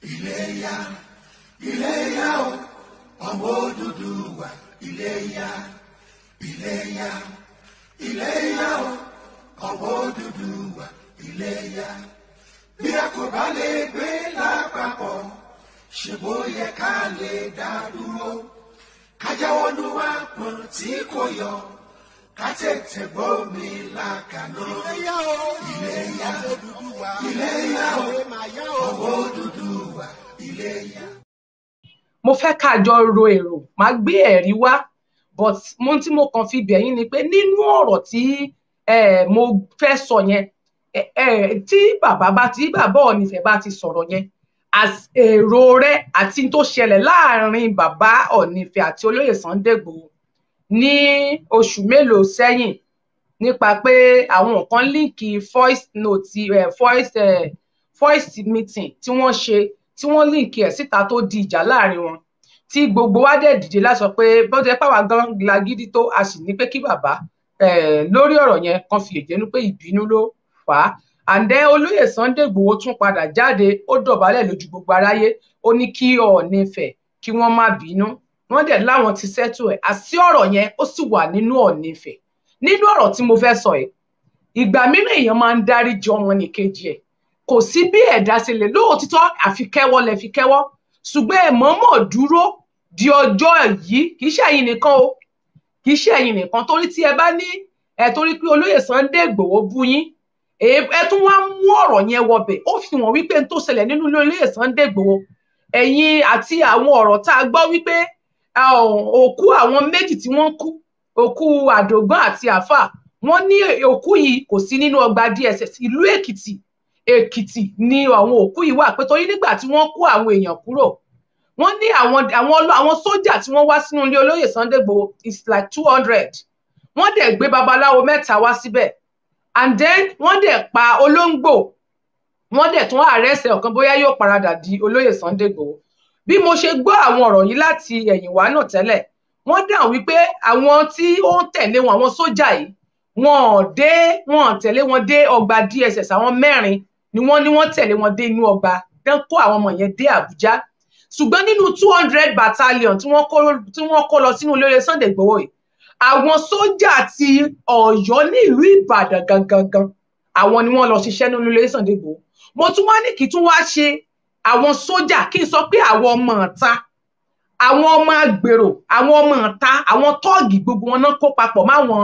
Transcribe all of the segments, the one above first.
Iléyá, Iléyá o, ọmọ Odùduwà, Iléyá, Iléyá, Iléyá o, ọmọ Odùduwà, Iléyá. Bí a kò bá lè gbé lápapọ̀, ṣe bó yẹ ká lè dá dúró. Ká jáwọ́ nú àpọ̀n tí kò yọ, ká tètè gbómi lákaná. Iléyá o, Iléyá, ọmọ Odùduwà, Iléyá o, Iléyá o, ọmọ Odùduwà, Iléyá. Mo fẹ́ ká jọ ro èrò, máa gbé ẹ̀rí wá, but mo tí mo kàn fi bẹ̀ yín ni pé nínú ọ̀rọ̀ tí mo fẹ́ sọ yẹn, tí bàbá bá tí bàbá Ọọ̀nifẹ̀ bá ti sọ̀rọ̀ yẹn as èrò rẹ̀ àti tó ṣẹlẹ̀ láàrin bàbá Ọọ̀nifẹ̀ àti olóyè Sunday Igboho ní oṣù mélòó sẹ́yìn, nípa pé àwọn kan link voice note, voice meeting tí wọ́n ṣe, tí wọ́n link ẹ̀ síta, tó di ìjà láàrin wọn, tí gbogbo wa dẹ̀ dìde láti sọ pé bó ti jẹ́ pàwọn gan lagídí tó, a sì ní pé kí bàbá lórí ọ̀rọ̀ yẹn kan fi èjẹ́nu pé ìbínú ló fà á. And then olóyè Sunday Igboho tún padà jáde, ó dọ̀bálẹ̀ lójú gbogbo aráyé, ó ní kí Ọọ̀ni Ifẹ̀ kí wọ́n má bínú, wọ́n dẹ̀ láwọn ti settle ẹ̀. Àsí ọ̀rọ̀ yẹn ó sì wà nínú Ọọ̀ni Ifẹ̀. Nínú ọ̀rọ̀ tí mo fẹ́ sọ yìí, ìgbà mìíràn èèyàn máa ń dáríjì ọmọnìkejì ẹ̀. Kò sí bí ẹ̀dá ṣe lè lóòótọ́ àfikẹ́wọ́ lẹ fi kẹ́wọ́, ṣùgbọ́n ẹ mọ̀ọ́mọ̀ dúró di ọjọ́ yìí. Kì í ṣe ẹ̀yin nìkan o, kì í ṣe ẹ̀yin nìkan, torí tí ẹ bá ní ẹ torí pé olóyè Sunday Igboho bú yín, ẹ tún wá mú ọ̀rọ̀ yẹn wọbẹ̀, ó fi hàn wípé n tó ṣẹlẹ̀ nínú ilé olóyè Sunday Igboho, ẹ̀yin àti àwọn ọ̀rọ̀ tá a gbọ́ wípé òkú àwọn méjì tí wọ́n kú, òkú àdògán àti àáfà, wọ́n ní òkú yìí kò sí nínú ọgbà DSS ìlú Èkìtì. Èkìtì ni àwọn òkú yìí wà, pé torí nígbà tí wọ́n kó àwọn èèyàn kúrò, wọ́n ní àwọn sójà tí wọ́n wá sínú ilé olóyè Sunday Igboho is like 200. Wọ́n dẹ̀ gbé babaláwo mẹ́ta wá síbẹ̀, and then wọ́n dẹ̀ pa olóńgbò, wọ́n dẹ̀ tún arrest ọ̀kan, bóyá yóò paradà di olóyè Sunday Igboho. Bí mo ṣe gbọ́ àwọn ọ̀rọ̀ yìí láti ẹ̀yìn wá náà tẹ́lẹ̀, wọ́n dáhùn wípé àwọn tí ó ń tẹ̀lé wọn, àwọn sójà yìí, wọn ò dé, wọn ò tẹ̀lé wọn dé ọgbà DSS. Àwọn mẹ́rin ni wọ́n ní wọ́n tẹ̀lé wọn dé inú ọgbà dán, kó àwọn ọmọ yẹn dé Àbújá. Ṣùgbọ́n nínú 200 battalion tí wọ́n kó lọ sínú ilé Sunday Igboho yìí, àwọn sójà ti Ọ̀yọ́ ní ìlú Ìbàdàn gangan gan, àwọn ni wọ́n lọ ṣiṣẹ́ nínú ilé Sunday Igboho. Mo tún wá ní kí tún wá ṣe àwọn sójà, kí n sọ pé àwọn ọmọ ọ̀ta, àwọn ọmọ agbèrò, àwọn ọmọ ọ̀ta, àwọn tọ́ọ̀gì, gbogbo wọn náà kó papọ̀ máwọn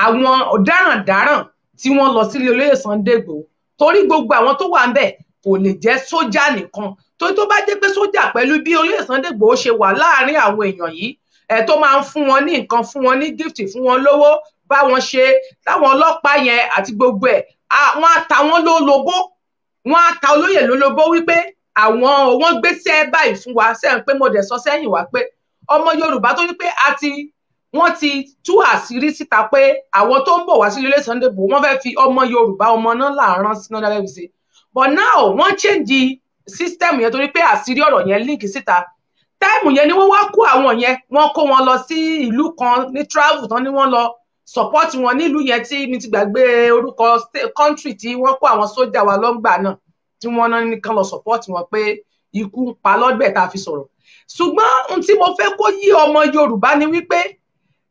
àwọn ọ̀daràn-dáràn tí wọ́n lọ sílé olóyè Sunday Igboho, torí gbogbo àwọn tó wà ń bẹ̀ kò lè jẹ́ sójà nìkan, torí tó bá jẹ́ pé sójà, pẹ̀lú bí olóyè Sunday Igboho ṣe wà láàárín àwọn èèyàn yìí ẹ̀, tó máa ń fún wọn ní nǹkan, fún wọn ní gift, fún wọn lówó, bá wọn ṣe táwọn ọlọ́pàá yẹn àti gbogbo ẹ̀, wọ́n á ta wọ́n lólobó, wọ́n á ta olóyè lólobó wípé àwọn wọ́n gbéṣẹ́ báyìí fún wa sẹ́yìn. Pé mo dẹ̀ sọ sẹ́yìn wá pé ọmọ Yorùbá tó ní pé a ti wọ́n ti tú àṣírí síta pé àwọn tó ń bọ̀ wá sílé Sunday Igboho, wọ́n fẹ́ fi ọmọ Yorùbá, ọmọ náà làárọ̀ sínú ọ̀dà fẹ́ fi ṣe. But now wọ́n change system yẹn, torí pé àṣírí ọ̀rọ̀ yẹn leak síta. Time yẹn ni wọ́n wá kó àwọn yẹn, wọ́n kó wọn lọ sí ìlú kan ní travel tán ni wọ́n lọ support wọn nílùú yẹn, tí mi ti gbàgbé orúkọ country tí wọ́n kó àwọn sójà wa lọ́ngbà náà, tí wọ́n náà nìkan lọ support wọn, pé ikú ń pa lọ́gbẹ̀ tá a fi sọ̀rọ̀. Ṣùgbọ́n ohun tí mo fẹ́ kó yí ọmọ Yorùbá ni wípé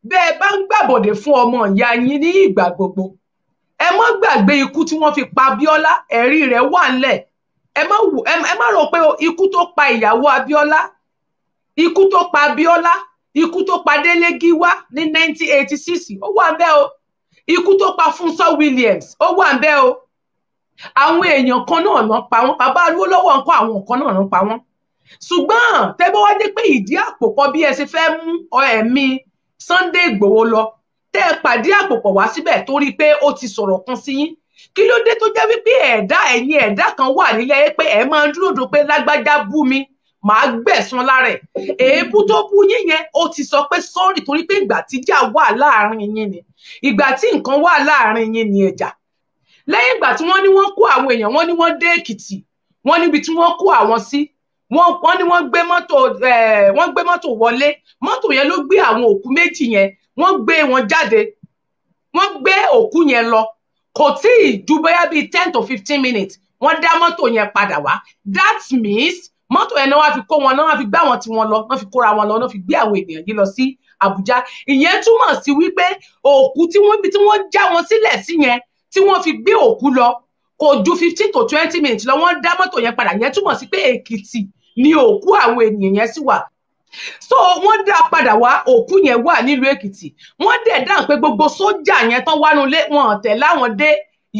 bẹ́ẹ̀ bá ń gbàbọ̀dè fún ọmọ ìyá yín ní ìgbà gbogbo, ẹ má gbàgbé ikú tí wọ́n fi pa Abíọ́lá. Ẹ̀rí rẹ̀ wà ńlẹ̀. Ẹ má rò pé ikú tó pa ìyàwó Abíọ́lá, ikú tó pa Abíọ́lá, ikú tó pa Délé Gíwá ní 1986, ó wà ńbẹ̀ o. Ikú tó pa Fúnṣọ́ Williams, ó wà ńbẹ̀ o. Àwọn èèyàn kan náà ló pa wọ́n. Bàbá Awólọ́wọ̀ ńkọ́? Àwọn kan náà ló pa wọ́n. Ṣùgbọ́n tẹ́ bá wá dé pé ìdí àpò pọ̀, bí ẹ ṣe fẹ́ mú ẹ̀mí Sunday Ìgbòho lọ, tẹ́ ẹ pàdé àpòpọ̀ wá síbẹ̀ torí pé ó ti sọ̀rọ̀ kan sí yín, kí ló dé tó jẹ́ wípé ẹ̀dá, ẹ̀yin ẹ̀dá kan wà nílẹ̀ ayé pé ẹ̀ máa ń dúró do pé lágbájá bú mi, màá gbẹ̀san lára ẹ̀? Èébú tó bú yín yẹn, ó ti sọ pé sorry, torí pé ìgbà tíjà wà láàrin yín ni, ìgbà tí nǹkan wà láàrin yín ni ẹ̀jà. Lẹ́yìn ìgbà tí wọ́n ní wọ́n kó àwọn èèyàn, wọ́n ní wọ́n dé Èkìtì, wọ́n níbi tí wọ́n kó àwọn sí, wọ́n ní wọ́n gbé mọ́tò, wọ́n gbé mọ́tò wọlé. Mọ́tò yẹn ló gbé àwọn òkú méjì yẹn, wọ́n gbé wọn jáde, wọ́n gbé òkú yẹn lọ. Kò tí ì ju bóyá bíi 10 to 15 minutes, wọ́n dá mọ́tò yẹn padà wá. That means Mọ́tò yẹn náà wá fi kó wọn, náà wá fi gbé àwọn tí wọ́n lọ, náà fi kóra wọn lọ, náà fi gbé àwọn ènìyàn yìí lọ sí Àbújá. Ìyẹn túmọ̀ sí wípé òkú tí wọ́n bí tí wọ́n já wọn sílẹ̀ sí yẹn, tí wọ́n fi gbé òkú lọ, kò ju 15 to 20 minutes lọ, wọ́n dá mọ́tò yẹn padà. Ìyẹn túmọ̀ sí pé Èkìtì ni òkú àwọn ènìyàn yẹn sì wà. So wọ́n dá padà wá, òkú yẹn wà nílùú Èkìtì. Wọ́n dẹ̀ dáhùn pé gbogbo sójà yẹn tán wá nulẹ̀, wọn tẹ̀lé àwọn dé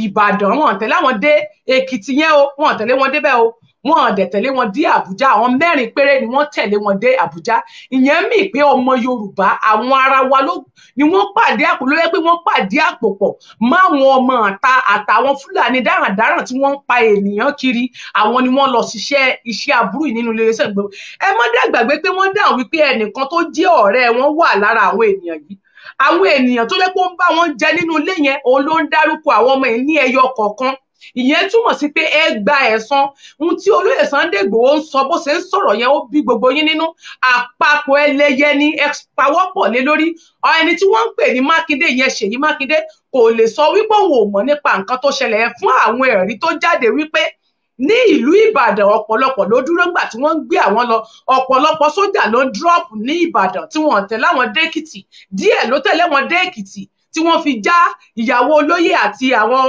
Ìbàdàn, wọn tẹ̀lé àwọn dé Èkìtì yẹn o, wọn tẹ̀lé wọn débẹ̀ o, wọn dẹ̀ tẹ̀lé wọn dé Àbújá. Àwọn mẹ́rin péré ni wọ́n tẹ̀lé wọn dé Àbújá. Ìyẹn mì pé ọmọ Yorùbá àwọn ara wa ló ni wọ́n pàdé àpò, ló yẹ pé wọ́n pàdé àpò pọ̀ máwọn ọmọ àta àtàwọn Fúlàní dáràndáràn tí wọ́n ń pa ènìyàn kiri. Àwọn ni wọ́n lọ ṣiṣẹ́ iṣẹ́ aburú yìí nínú ilé iṣẹ́ ìgbòho. Ẹ má dàgbàgbé pé wọ́n dáhùn wípé ẹnìkan tó jẹ́ ọ̀rẹ́ wọn wà lára àwọn ènìyàn yìí. Àwọn ènìyàn tó jẹ́ pé ó ń bá wọn jẹ nínú ilé yẹn, òun ló ń dárúkọ àwọn ọmọ yìí ní ẹyọ kọ̀ọ̀kan. Ìyẹn túmọ̀ sí pé ẹ gba ẹ̀san. Ohun tí olóyè Sunday Igboho ń sọ, bó ṣe ń sọ̀rọ̀ yẹn, ó bí gbogbo yín nínú. Àpapọ̀ ẹlẹ́yẹ ni ẹ pawọ́pọ̀ lé lórí. Ẹni tí wọ́n ń pè ní Mákindé yẹn, Ṣèyí Mákindé, kò lè sọ wípé òun ò mọ̀ nípa nǹkan tó ṣẹlẹ̀ yẹn fún àwọn ẹ̀rí tó jáde wípé ní ìlú Ìbàdàn ọ̀pọ̀lọpọ̀ ló dúró ńgbà tí wọ́n ń gbé àwọn lọ. Ọ̀pọ̀lọpọ̀ sójà ló ń drop ní Ìbàdàn tí wọ́n tẹ̀lé àwọn dé Èkìtì. Díẹ̀ ló tẹ̀lé wọn dé Èkìtì tí wọ́n fi já ìyàwó olóyè àti àwọn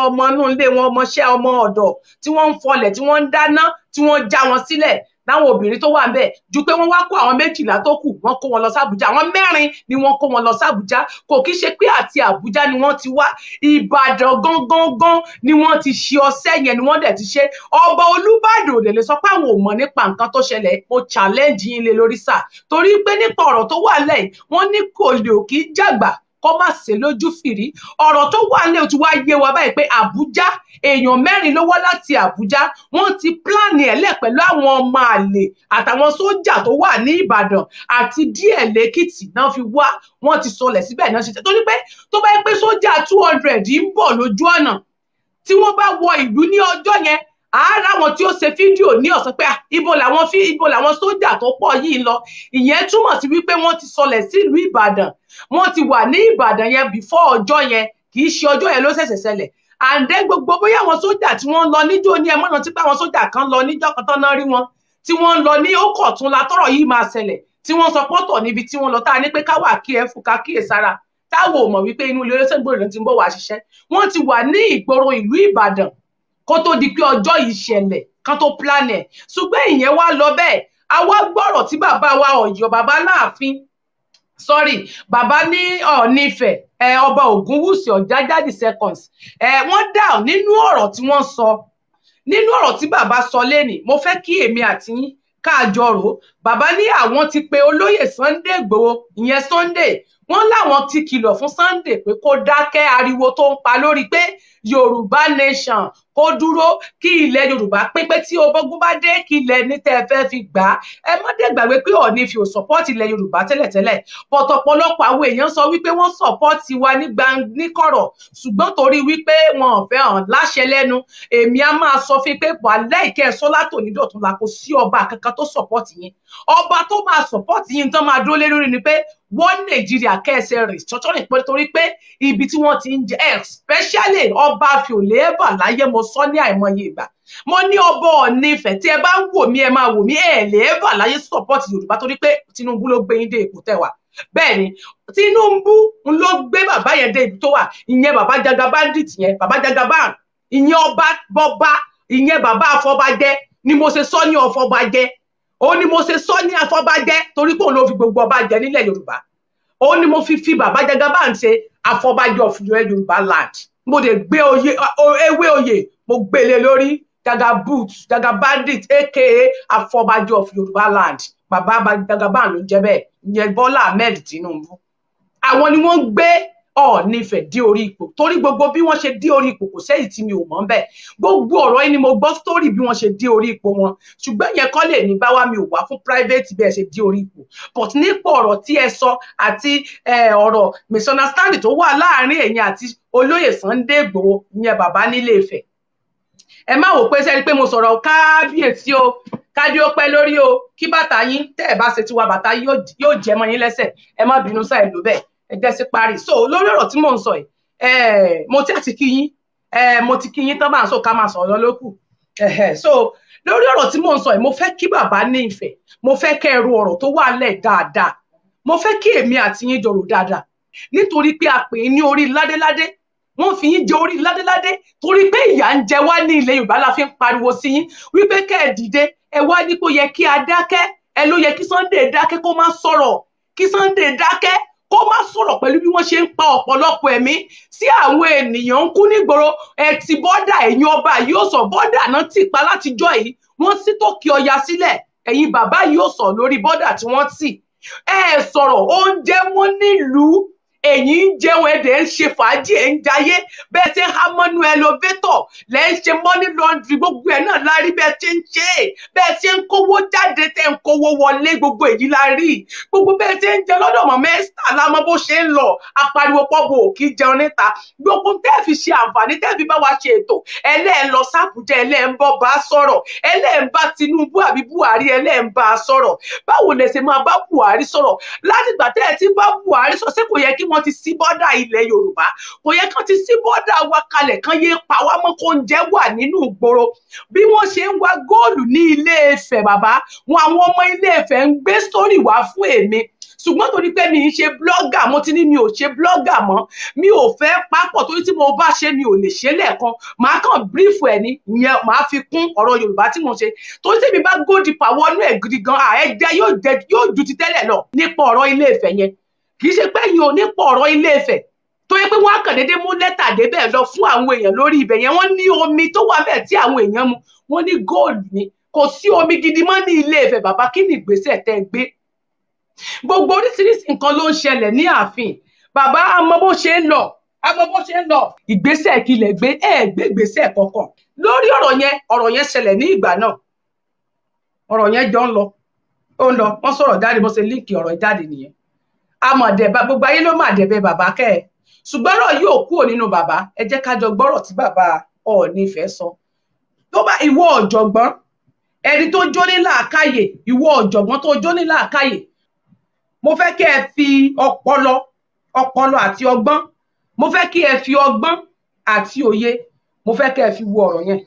ọmọ inú ilé wọn, ọmọọṣẹ́, ọmọ ọ̀dọ̀ tí wọ́n ń fọlẹ̀, tí wọ́n ń dáná, tí wọ́n já wọn sílẹ̀ láwọn obìnrin tó wà ń bẹ̀. Ju pé wọ́n wá kó àwọn 12 tó kù, wọ́n kó wọn lọ sàbújá. Àwọn 4 ni wọ́n kó wọn lọ sàbújá. Kò kí ṣe pé àti Àbújá ni wọ́n ti wá, Ìbàdàn gangan ni wọ́n ti ṣe ọṣẹ́ yẹn, ni wọ́n dẹ̀ ti ṣe. Ọba Olúbàdàn ò lè sọ pé àwọn ò mọ̀ nípa nǹkan tó ṣẹlẹ̀. Mo challenge yín lé lórí sà, torí pé nípa ọ̀rọ̀ tó wà lẹ́yìn, wọ́n ní kò lè ò kí jàgbà kó má ṣe lójú fìrí. Ọ̀rọ̀ tó wà nílẹ̀ ó ti wá yé wa báyìí pé Àbújá, èèyàn 4 ló wá láti Àbújá. Wọ́n ti pílánì ẹ̀ lẹ̀ pẹ̀lú àwọn ọmọ àlè àtàwọn sójà tó wà ní Ìbàdàn àti díẹ̀ lẹ́kìtì náà fi wá. Wọ́n ti sọlẹ̀ síbẹ̀ náà ṣiṣẹ́. Torí pé tó bá yẹ pé sójà 200 ń bọ̀ lójú ọ̀nà, tí wọ́n bá wọ ìlú ní ọjọ́ yẹn, àárá wọn tí ó ṣe fídíò ní ọ̀sán pé ibo làwọn sójà tó pọ̀ yìí lọ. Ìyẹn túmọ̀ sí wípé wọ́n ti sọlẹ̀ sílùú Ìbàdàn, wọ́n ti wà ní Ìbàdàn yẹn before ọjọ́ yẹn, kì í ṣe ọjọ́ yẹn ló ṣẹ̀ṣẹ̀ ṣẹlẹ̀. Àǹdẹ́ gbogbo bóyá àwọn sójà tí wọ́n lọ níjó ní ẹ mọ̀nà tí pé àwọn sójà kan lọ níjọ́ kan tán náà rí wọn tí wọ́n ń lọ ní ó kọ̀tún la tọ́rọ̀ yìí máa ṣẹlẹ̀, tí wọ́n sọ pọ́tọ̀ níbi tí wọ́n lọ, tá a ní pé káwà kí ẹ fún ká kíyèsára, táwọn ò mọ̀ wípé inú ilé Olóṣèlú ti ń bọ̀ wá ṣiṣẹ́. Wọ́n ti wà ní ìgboro ìlú Ìbàdàn kó tó di pé ọjọ́ yìí ṣẹlẹ̀ kan tó plan ẹ̀. Ṣùgbọ́n ìyẹn wá lọ bẹ́ẹ̀. A wá gbọ́rọ̀ tí bàbá wa Ọ̀yọ́, bàbá Láàfin, sorry, bàbá ní Ọọ̀ni Ifẹ̀, ọba Ògúnwùsì Ọ̀jájá the seconds, wọ́n dà nínú ọ̀rọ̀ tí wọ́n sọ, nínú ọ̀rọ̀ tí bàbá sọ lénìí. Mo fẹ́ kí èmi àti yín káàjọ rò. Bàbá ní àwọn ti pe olóyè Sunday Igboho, ìyẹn Sunday, wọ́n láwọn ti kìlọ̀ fún Sunday pé kó dákẹ́ ariwo tó ń pa lórí pé Yorùbá nation, kó dúró kí ilẹ̀ Yorùbá pín, pé tí ogun bá dé kí ilẹ̀ ní tẹ́ ẹ fẹ́ fi gbà á. Ẹ má dé gbàgbé pé Ọọ̀ni fi ò support ilẹ̀ Yorùbá tẹ́lẹ̀tẹ́lẹ̀, pọ̀tọ̀pọ̀lọpọ̀ àwọn èèyàn sọ wípé wọ́n support wa ní kọ̀rọ̀, ṣùgbọ́n torí wípé wọn ò fẹ́ hàn láṣẹ lẹ́nu. Èmi á máa sọ fún pé wàhálà ìkẹ́ ẹ sọ látòní dọ̀tún la, kò sí ọba kankan tó support yín. Ọba tó máa support yín tán máa dúró lé lórí ni pé wọ́n Nàìjíríà kẹ́sẹ̀ rìn ṣọ́ṣọ́ rìn pé, torí pé ibi tí wọ́n ti ń jẹ, especially ọba fìòlè ẹ̀bà láyé. Mo sọ ní àìmọye ìgbà, mo ní ọba Ọọ̀ni Ifẹ̀, tí ẹ bá ń wò mí, ẹ máa wò mí, ẹ lè ẹ̀bà láyé support Yorùbá, torí pé Tinubu ló gbé yín dé ipò tẹ́ wà. Bẹ́ẹ̀ ni, Tinubu ló gbé bàbá yẹn dé ibi tó wà. Ìyẹn bàbá Jagabandit yẹn, bàbá Jagaban, ìyẹn ọba bọba, ìyẹn bàbá afọbajẹ ni mo ṣe sọ ní ọfọbajẹ. Ó ní mo ṣe sọ ní afọbajẹ torí pé òun ló fi gbogbo ọba jẹ nílẹ̀ Yorùbá. Ó ní mo fi bàbá Jagaban ṣe afọbajẹ of Yorùbá land. Mo dẹ̀ gbé oyè, ewé oyè, mo gbélé lórí Jagaboot, Jagabandit, aka afọbajẹ of Yorùbá land. Bàbá Jagaban ló ń jẹ́ bẹ́ẹ̀, ìyẹn Bọ́lá Ahmed Tinubu. Àwọn ni wọ́n gbé Ọọ̀ni Ifẹ̀ dé orí ipò, torí gbogbo bí wọ́n ṣe dé orí ipò kò sẹ́yìn tí mi ò mọ̀ ń bẹ̀. Gbogbo ọ̀rọ̀ yìí ni mo gbọ́ story bí wọ́n ṣe dé orí ipò wọn. Ṣùgbọ́n yẹn kọ́ lè ní bá wá, mi ò wá fún private bí ẹ ṣe dé orí ipò, but nípa ọ̀rọ̀ tí ẹ sọ àti ọ̀rọ̀ misunderstanding tó wà láàárín ẹ̀yin àti olóyè Sunday Igboho, ìyẹn bàbá nílé Ifẹ̀. Ẹ má wò pé sẹ́ni pé mo sọ̀rọ̀ kábíyèsí o, kádé ó pẹ́ lórí o, kí bàtà yín tẹ́ ẹ bá ṣe tiwa, bàtà yóò jẹ mọ́ yín lẹ́sẹ̀. Ẹ má bínú sáà ló bẹ́ẹ̀, ẹ jẹ́ sí parí. So lórí ọ̀rọ̀ tí mò ń sọ yìí, mo ti àti kí yín, mo ti kí yín tán bá ń sọ ká máa sọ̀rọ̀ lókù. So lórí ọ̀rọ̀ tí mò ń sọ yìí, mo fẹ́ kí bàbá ní ìfẹ́, mo fẹ́ kẹ́ ẹ ro ọ̀rọ̀ tó wà lẹ̀ dáadáa, mo fẹ́ kí èmi àti yín jọ rò dáadáa, nítorí pé a pè é ní orí ládéládé, wọ́n fi yín jẹ orí ládéládé torí pé ìyà ń jẹ wá ní ilẹ̀ Yorùbá la fi ń pariwo sí yín wípé kẹ́ ẹ dìde. Ẹ wá ní kó yẹ kí a dákẹ́, ẹ ló yẹ kí Sunday dákẹ́ kó má sọ̀rọ̀, kí Sunday dákẹ́ kó má sọ̀rọ̀ pẹ̀lú bí wọ́n ṣe ń pa ọ̀pọ̀lọpọ̀ ẹ̀mí tí àwọn ènìyàn ń kú nígboro. Ẹ ti bọ́dà, ẹ̀yin ọba yóò sọ bọ́dà náà tì pa látijọ́ yìí, wọ́n sì tó kí ọya sílẹ̀, ẹ̀yin bàbá yóò sọ lórí bọ́dà tí wọ́n tì. Ẹ sọ̀rọ̀, oúnjẹ wọn nílùú, ẹ̀yin ń jẹun, ẹ̀dẹ̀ ń ṣe fàájì, ẹ̀ ń jayé, bẹ́ẹ̀ ṣe ń há mọ́nú ẹlọ́vétọ̀, lẹ́ ń ṣe money laundry, gbogbo ẹ̀ náà la rí bẹ́ẹ̀ ṣe ń ṣe é, bẹ́ẹ̀ ṣe ń kówó jáde tẹ́ ń kówó wọlé, gbogbo èyí la rí, gbogbo bẹ́ẹ̀ ṣe ń jẹ lọ́dọ̀ mọ̀mọ́ Esther la mọ̀ bó ṣe ń lọ, apariwo pọ́bù ò kí jẹun níta, gbogbo tẹ́ fi ṣe àǹfààní tẹ́ fi bá wa ṣe ètò, ẹlẹ́ẹ̀ lọ sábùjá, ẹlẹ́ẹ̀ ń bọ́ bá sọ̀rọ̀, ẹlẹ́ẹ̀ ń bá Tinubu àbí Buhari, ẹlẹ́ẹ̀ ń bá a sọ̀rọ̀. Báwo lẹ ṣe máa bá Buhari sọ̀rọ̀? Látìgbà tẹ́ ẹ ti bá Buhari sọ̀rọ̀, ṣé kò yẹ kí wọ́n ti ṣí bọ́dà ilẹ̀ Yorùbá? Kò yẹ kán ti ṣí bọ́dà wa kalẹ̀, kán yé pa wá mọ́, kó ń jẹ́ wà nínú ìgboro. Bí wọ́n ṣe ń wa góòlù ní Ilé Ifẹ̀ bàbá wọn, àwọn ọmọ Ilé Ifẹ̀ ń gbé sórí wá fún èmi, ṣùgbọ́n torí pé mi ń ṣe blọ́gà, mo ti ní mi ò ṣe blọ́gà mọ́, mi ò fẹ́ papọ̀, torí tí mo bá ṣe mi ò lè ṣe lẹ́ẹ̀kan, màá kàn bírífù ẹ̀ ní ìyẹn, màá fi kún ọ̀rọ̀ Yorùbá tí mo ṣe, torí tí mi bá go deeper wọnú ẹ̀ gidi gan, ẹ̀jẹ̀ yóò ju ti tẹ́lẹ̀ lọ nípa ọ̀rọ̀ Ilé Ifẹ̀ yẹn. Kì í ṣe pé yìí ò nípa ọ̀rọ̀ Ilé Ifẹ̀ tó yẹ pé wọ́n á kàn déédéé mú lẹ́tà débẹ̀ lọ fún àwọn èèyàn lórí ibẹ̀ yẹn, wọ́n ní omi tó wà bẹ́ẹ̀ tí àwọn èèyàn mu, wọ́n ní góòlù ni, kò sí omi gidi mọ́ ní Ilé Ifẹ̀ bàbá. Kí ni ìgbésẹ̀ tẹ́ gbé? Gbogbo oríṣiríṣi nǹkan ló ń ṣẹlẹ̀ ní ààfin bàbá, a mọ̀ bó ṣe ń lọ, a mọ̀ bó ṣe ń lọ. Ìgbésẹ̀ kí lẹ gbé? Ẹ gbé ìgbésẹ̀ kankan lórí ọ̀rọ̀ yẹn. Ọ̀rọ̀ yẹn ṣẹlẹ̀ ní ìgbà náà, ọ̀rọ̀ yẹn jọ ń lọ, ó ń lọ, wọ́n sọ̀rọ̀ jáde, bó ṣe líǹkì ọ̀rọ̀ jáde nìyẹn. Amọ̀dẹ̀bà gbogbo ayé ló mà dẹ̀bẹ̀ bàbá kẹ́ ẹ̀, ṣùgbọ́n ọ̀rọ̀ yóò kúrò nínú bàbá. Ẹ jẹ́ ká jọ gbọ́rọ̀ tí bàbá Ọọ̀ni Ifẹ̀ sọ. Tó bá ìwọ ọ̀jọ̀gbọ́n, ẹni tó jó ní làákàyè, ìwọ ọ̀jọ̀gbọ́n tó jó ní làákàyè, mo fẹ́ kí ẹ fi ọpọlọ, ọpọlọ àti ọgbọ́n, mo fẹ́ kí ẹ fi ọgbọ́n àti òye, mo fẹ́ kí ẹ fi wo ọ̀rọ̀ yẹn.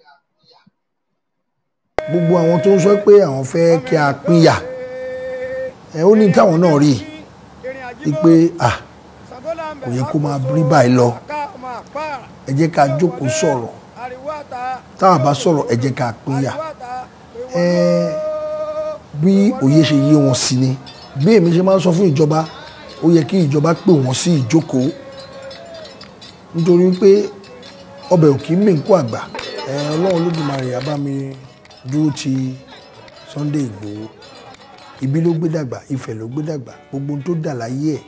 Gbogbo àwọn tó ń sọ pé àwọn fẹ́ kí a pínyà, ẹ ó ní táwọn náà rí i pé kò yẹ kó máa rí báyìí lọ, ẹ jẹ́ ká jókòó sọ̀rọ̀, táwa bá sọ̀rọ̀ ẹ jẹ́ ká pínyà. Ẹ bí òye ṣe yé wọn sí ni, bí èmi ṣe máa ń sọ fún ìjọba, ó yẹ kí ìjọba pè wọ́n sí ìjókòó, nítorí pé ọbẹ̀ ò kì í mì ń kó àgbà. Ọlọ́run Olódùmarè á bá mi dúró ti Sunday Igboho. Ibi ló gbé dàgbà, Ifẹ̀ ló gbé dàgbà, gbogbo ohun tó dà láyé ẹ̀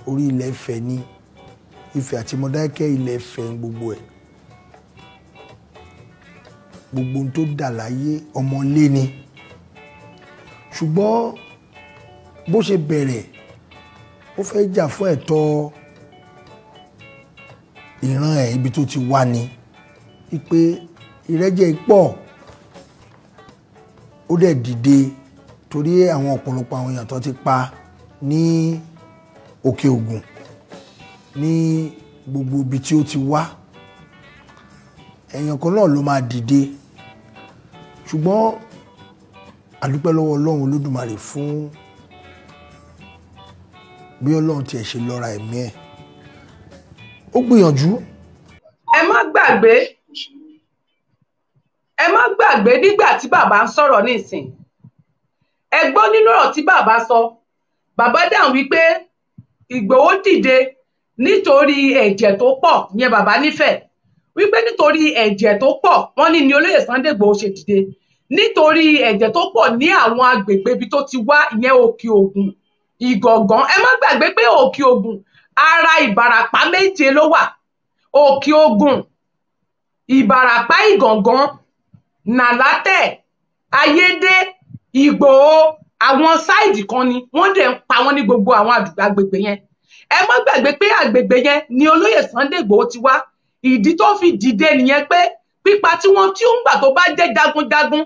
orí ilẹ̀ Ifẹ̀ ni, Ifẹ̀ àti Mọdákẹ́kẹ́ ilẹ̀ Ifẹ̀ ń gbogbo ẹ̀, gbogbo ohun tó dà láyé ọmọlé ni. Ṣùgbọ́n bó ṣe bẹ̀rẹ̀, ó fẹ́ jà fún ẹ̀tọ́ ìran ẹ̀, ibi tó ti wá ni wípé ìrẹ́jẹ pọ̀, ó dẹ̀ dìde torí àwọn ọ̀pọ̀lọpọ̀ àwọn èèyàn tó ti pa ní Òkè Ògùn, ní gbogbo ibi tí ó ti wá, èèyàn kan náà ló máa dìde. Ṣùgbọ́n a dúpẹ́ lọ́wọ́ Ọlọ́run Olódùmarè fún bí Ọlọ́run tiẹ̀ ṣe lọ́ra ẹ̀mí ẹ̀, ó gbìyànjú. Ẹ má gbàgbé, ẹ má gbàgbé nígbà tí bàbá ń sọ̀rọ̀ nísìn, ẹ gbọ́ nínú ọ̀rọ̀ tí bàbá sọ, bàbá dáhùn wípé Ìgbòho dìde nítorí ẹ̀jẹ̀ tó pọ̀, ìyẹn bàbá nífẹ̀ẹ́ wípé nítorí ẹ̀jẹ̀ tó pọ̀, wọ́n ní ní olóyè Sunday Igboho ṣe dìde nítorí ẹ̀jẹ̀ tó pọ̀ ní àwọn agbègbè ibi tó ti wá, ìyẹn Òkè Ògùn, Ìgàngán. Ẹ má gbàgbé pé Òkè Ògùn ara Ìbàràpá méje ló wà, Òkè Ògùn, Ìbàràpá, Ìgàngán, Nàlátẹ̀, Ayédè, Ìgbòho, àwọn sáìdì kan ni wọ́n dẹ̀ ń pa wọ́n ní gbogbo àwọn agbègbè yẹn. Ẹ má gbàgbé pé agbègbè yẹn ni olóyè Sunday Igboho ti wá. Ìdí tó fi dìde nìyẹn pé pípa tí wọ́n tí ó ń gbà tó bá jẹ́ jagunjagun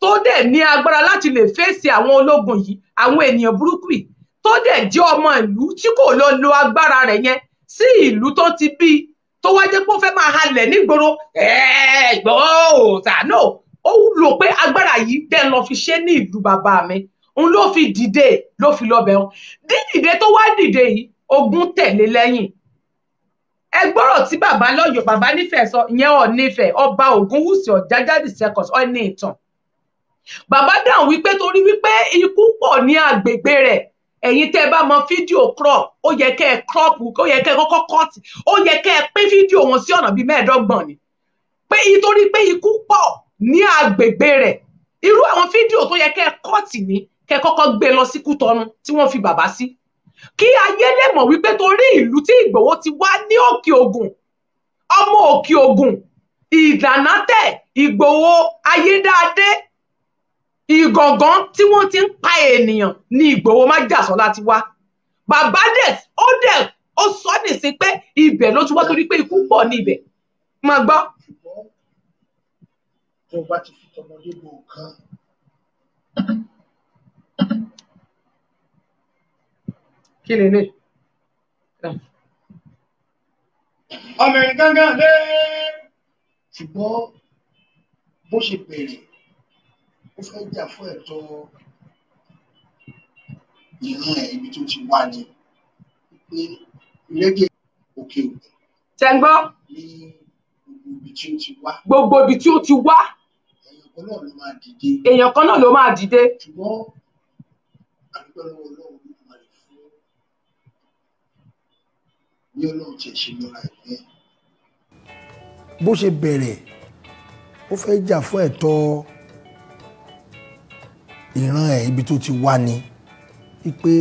tó dẹ̀ ní agbára láti lè fèsì àwọn ológun yìí, àwọn ènìyàn burúkú yìí, tó dẹ̀ jẹ́ ọmọ ìlú tí kò lọ lo agbára rẹ̀ yẹn sí ìlú tó ti bí, tó wá jẹ́ pé ó fẹ́ máa halẹ̀ nígboro Ìgbòho òòṣà, no, ó lò pé agbára yìí dẹ́ lọ fi ṣe ní ìlú bàbá mi. Òun ló fi dìde, ló fi lọ bẹ̀ wọn. Dídìde tó wá dìde yìí, ogun tẹ̀lé lẹ́yìn. Ẹ gbọ́rọ̀ tí bàbá lọ́yọ̀ọ́, bàbá nífẹ̀ẹ́ sọ, ìyẹn Ọ̀ọ̀nifẹ̀, ọba Ògúnwùsì Ọ̀jájá the second, ọ̀ní ìtàn. Bàbá dáhùn wípé torí wípé ikú pọ̀ ní agbègbè rẹ̀. Ẹ̀yin tẹ́ ẹ bá mọ fídíò crop, ó yẹ kẹ́ ẹ crop, ó yẹ kẹ́ ẹ kọ́kọ́ cut, ó yẹ kẹ́ ẹ pín fídíò wọn sí ọ̀nà bíi 25 ni. Pé nítorí pé ikú pọ̀ ní agbègbè rẹ̀, irú àwọn fídíò tó yẹ kẹ́ ẹ cut ní kẹ́ ẹ kọ́kọ́ gbé lọ sí Kútọ́nù tí wọ́n fi bàbá sí. Kí ayé lè mọ̀ wípé torí ìlú tí Ìgbòho ti wá ní Òkè Ògùn, ọmọ Òkè Ògùn, Ìlànà tẹ̀, Ìgbòho Ayédáadé, Ìgàngán tí wọ́n ti ń pa ènìyàn ní Ìgbòho Májàsọ́lá ti wá. Bàbá dẹ̀ ó dẹ̀ ó sọ nìsín pé ibẹ̀ ló ti wá torí pé ikú pọ̀ ní ibẹ̀. Máa gbọ́. Ṣùgbọ́n tó o bá ti fi tọmọdé bo nǹkan, Kí lélẹ̀? Ọmọ ẹ̀rín gángan lé. Ṣùgbọ́n bó ṣe bẹ̀rẹ̀, ó fẹ́ jà fún ẹ̀tọ́ ìran ẹ̀, ibi tó ti wá ni pé ìrẹ́jẹ Òkè Ògùn Ṣé ń gbọ́? ní gbogbo ibi tí ó ti wá. Gbogbo ibi tí ó ti wá. Èèyàn kan náà ló máa dìde. Èèyàn kan náà ló máa dìde. Ṣùgbọ́n àdúgbò lọ́wọ́ Ọlọ́run Olódùmarè fún bí Ọlọ́run tiẹ̀ ṣe lọ́ra ẹ̀mí ẹ̀. Bó ṣe bẹ̀rẹ̀, ó fẹ́ jà fún ẹ̀tọ́ ìran ẹ̀, ibi tó ti wá ni wípé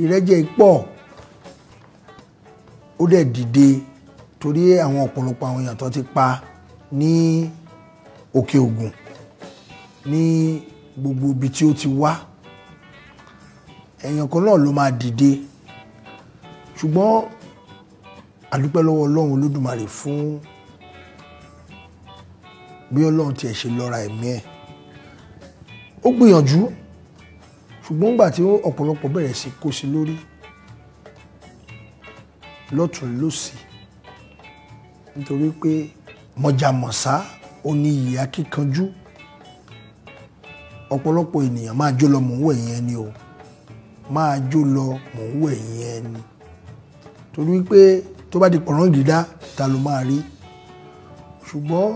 ìrẹ́jẹ pọ̀, ó dẹ̀ dìde torí àwọn ọ̀pọ̀lọpọ̀ àwọn èèyàn tó ti pa ní Òkè Ògùn ní gbogbo ibi tí ó ti wá. Èèyàn kan náà ló máa dìde. Ṣùgbọ́n àdúpẹ́ lọ́wọ́ Ọlọ́run Olódùmarè fún bí Ọlọ́run tiẹ̀ ṣe lọ́ra ẹ̀mí ẹ̀. Ó gbìyànjú, ṣùgbọ́n nígbà tí ọ̀pọ̀lọpọ̀ bẹ̀rẹ̀ sí kó sí lórí lọ́tùn lósì, nítorí pé mọ̀jàmọ̀sá ó ní ìyá kíkanjú, ọ̀pọ̀lọpọ̀ ènìyàn máa jó lọ mò ń wẹ̀ yẹn ni o, máa jó lọ mò ń wẹ̀ yẹn ni, torí pé tó bá di pọ̀rọ̀ gíga ta ló máa rí. Ṣùgbọ́n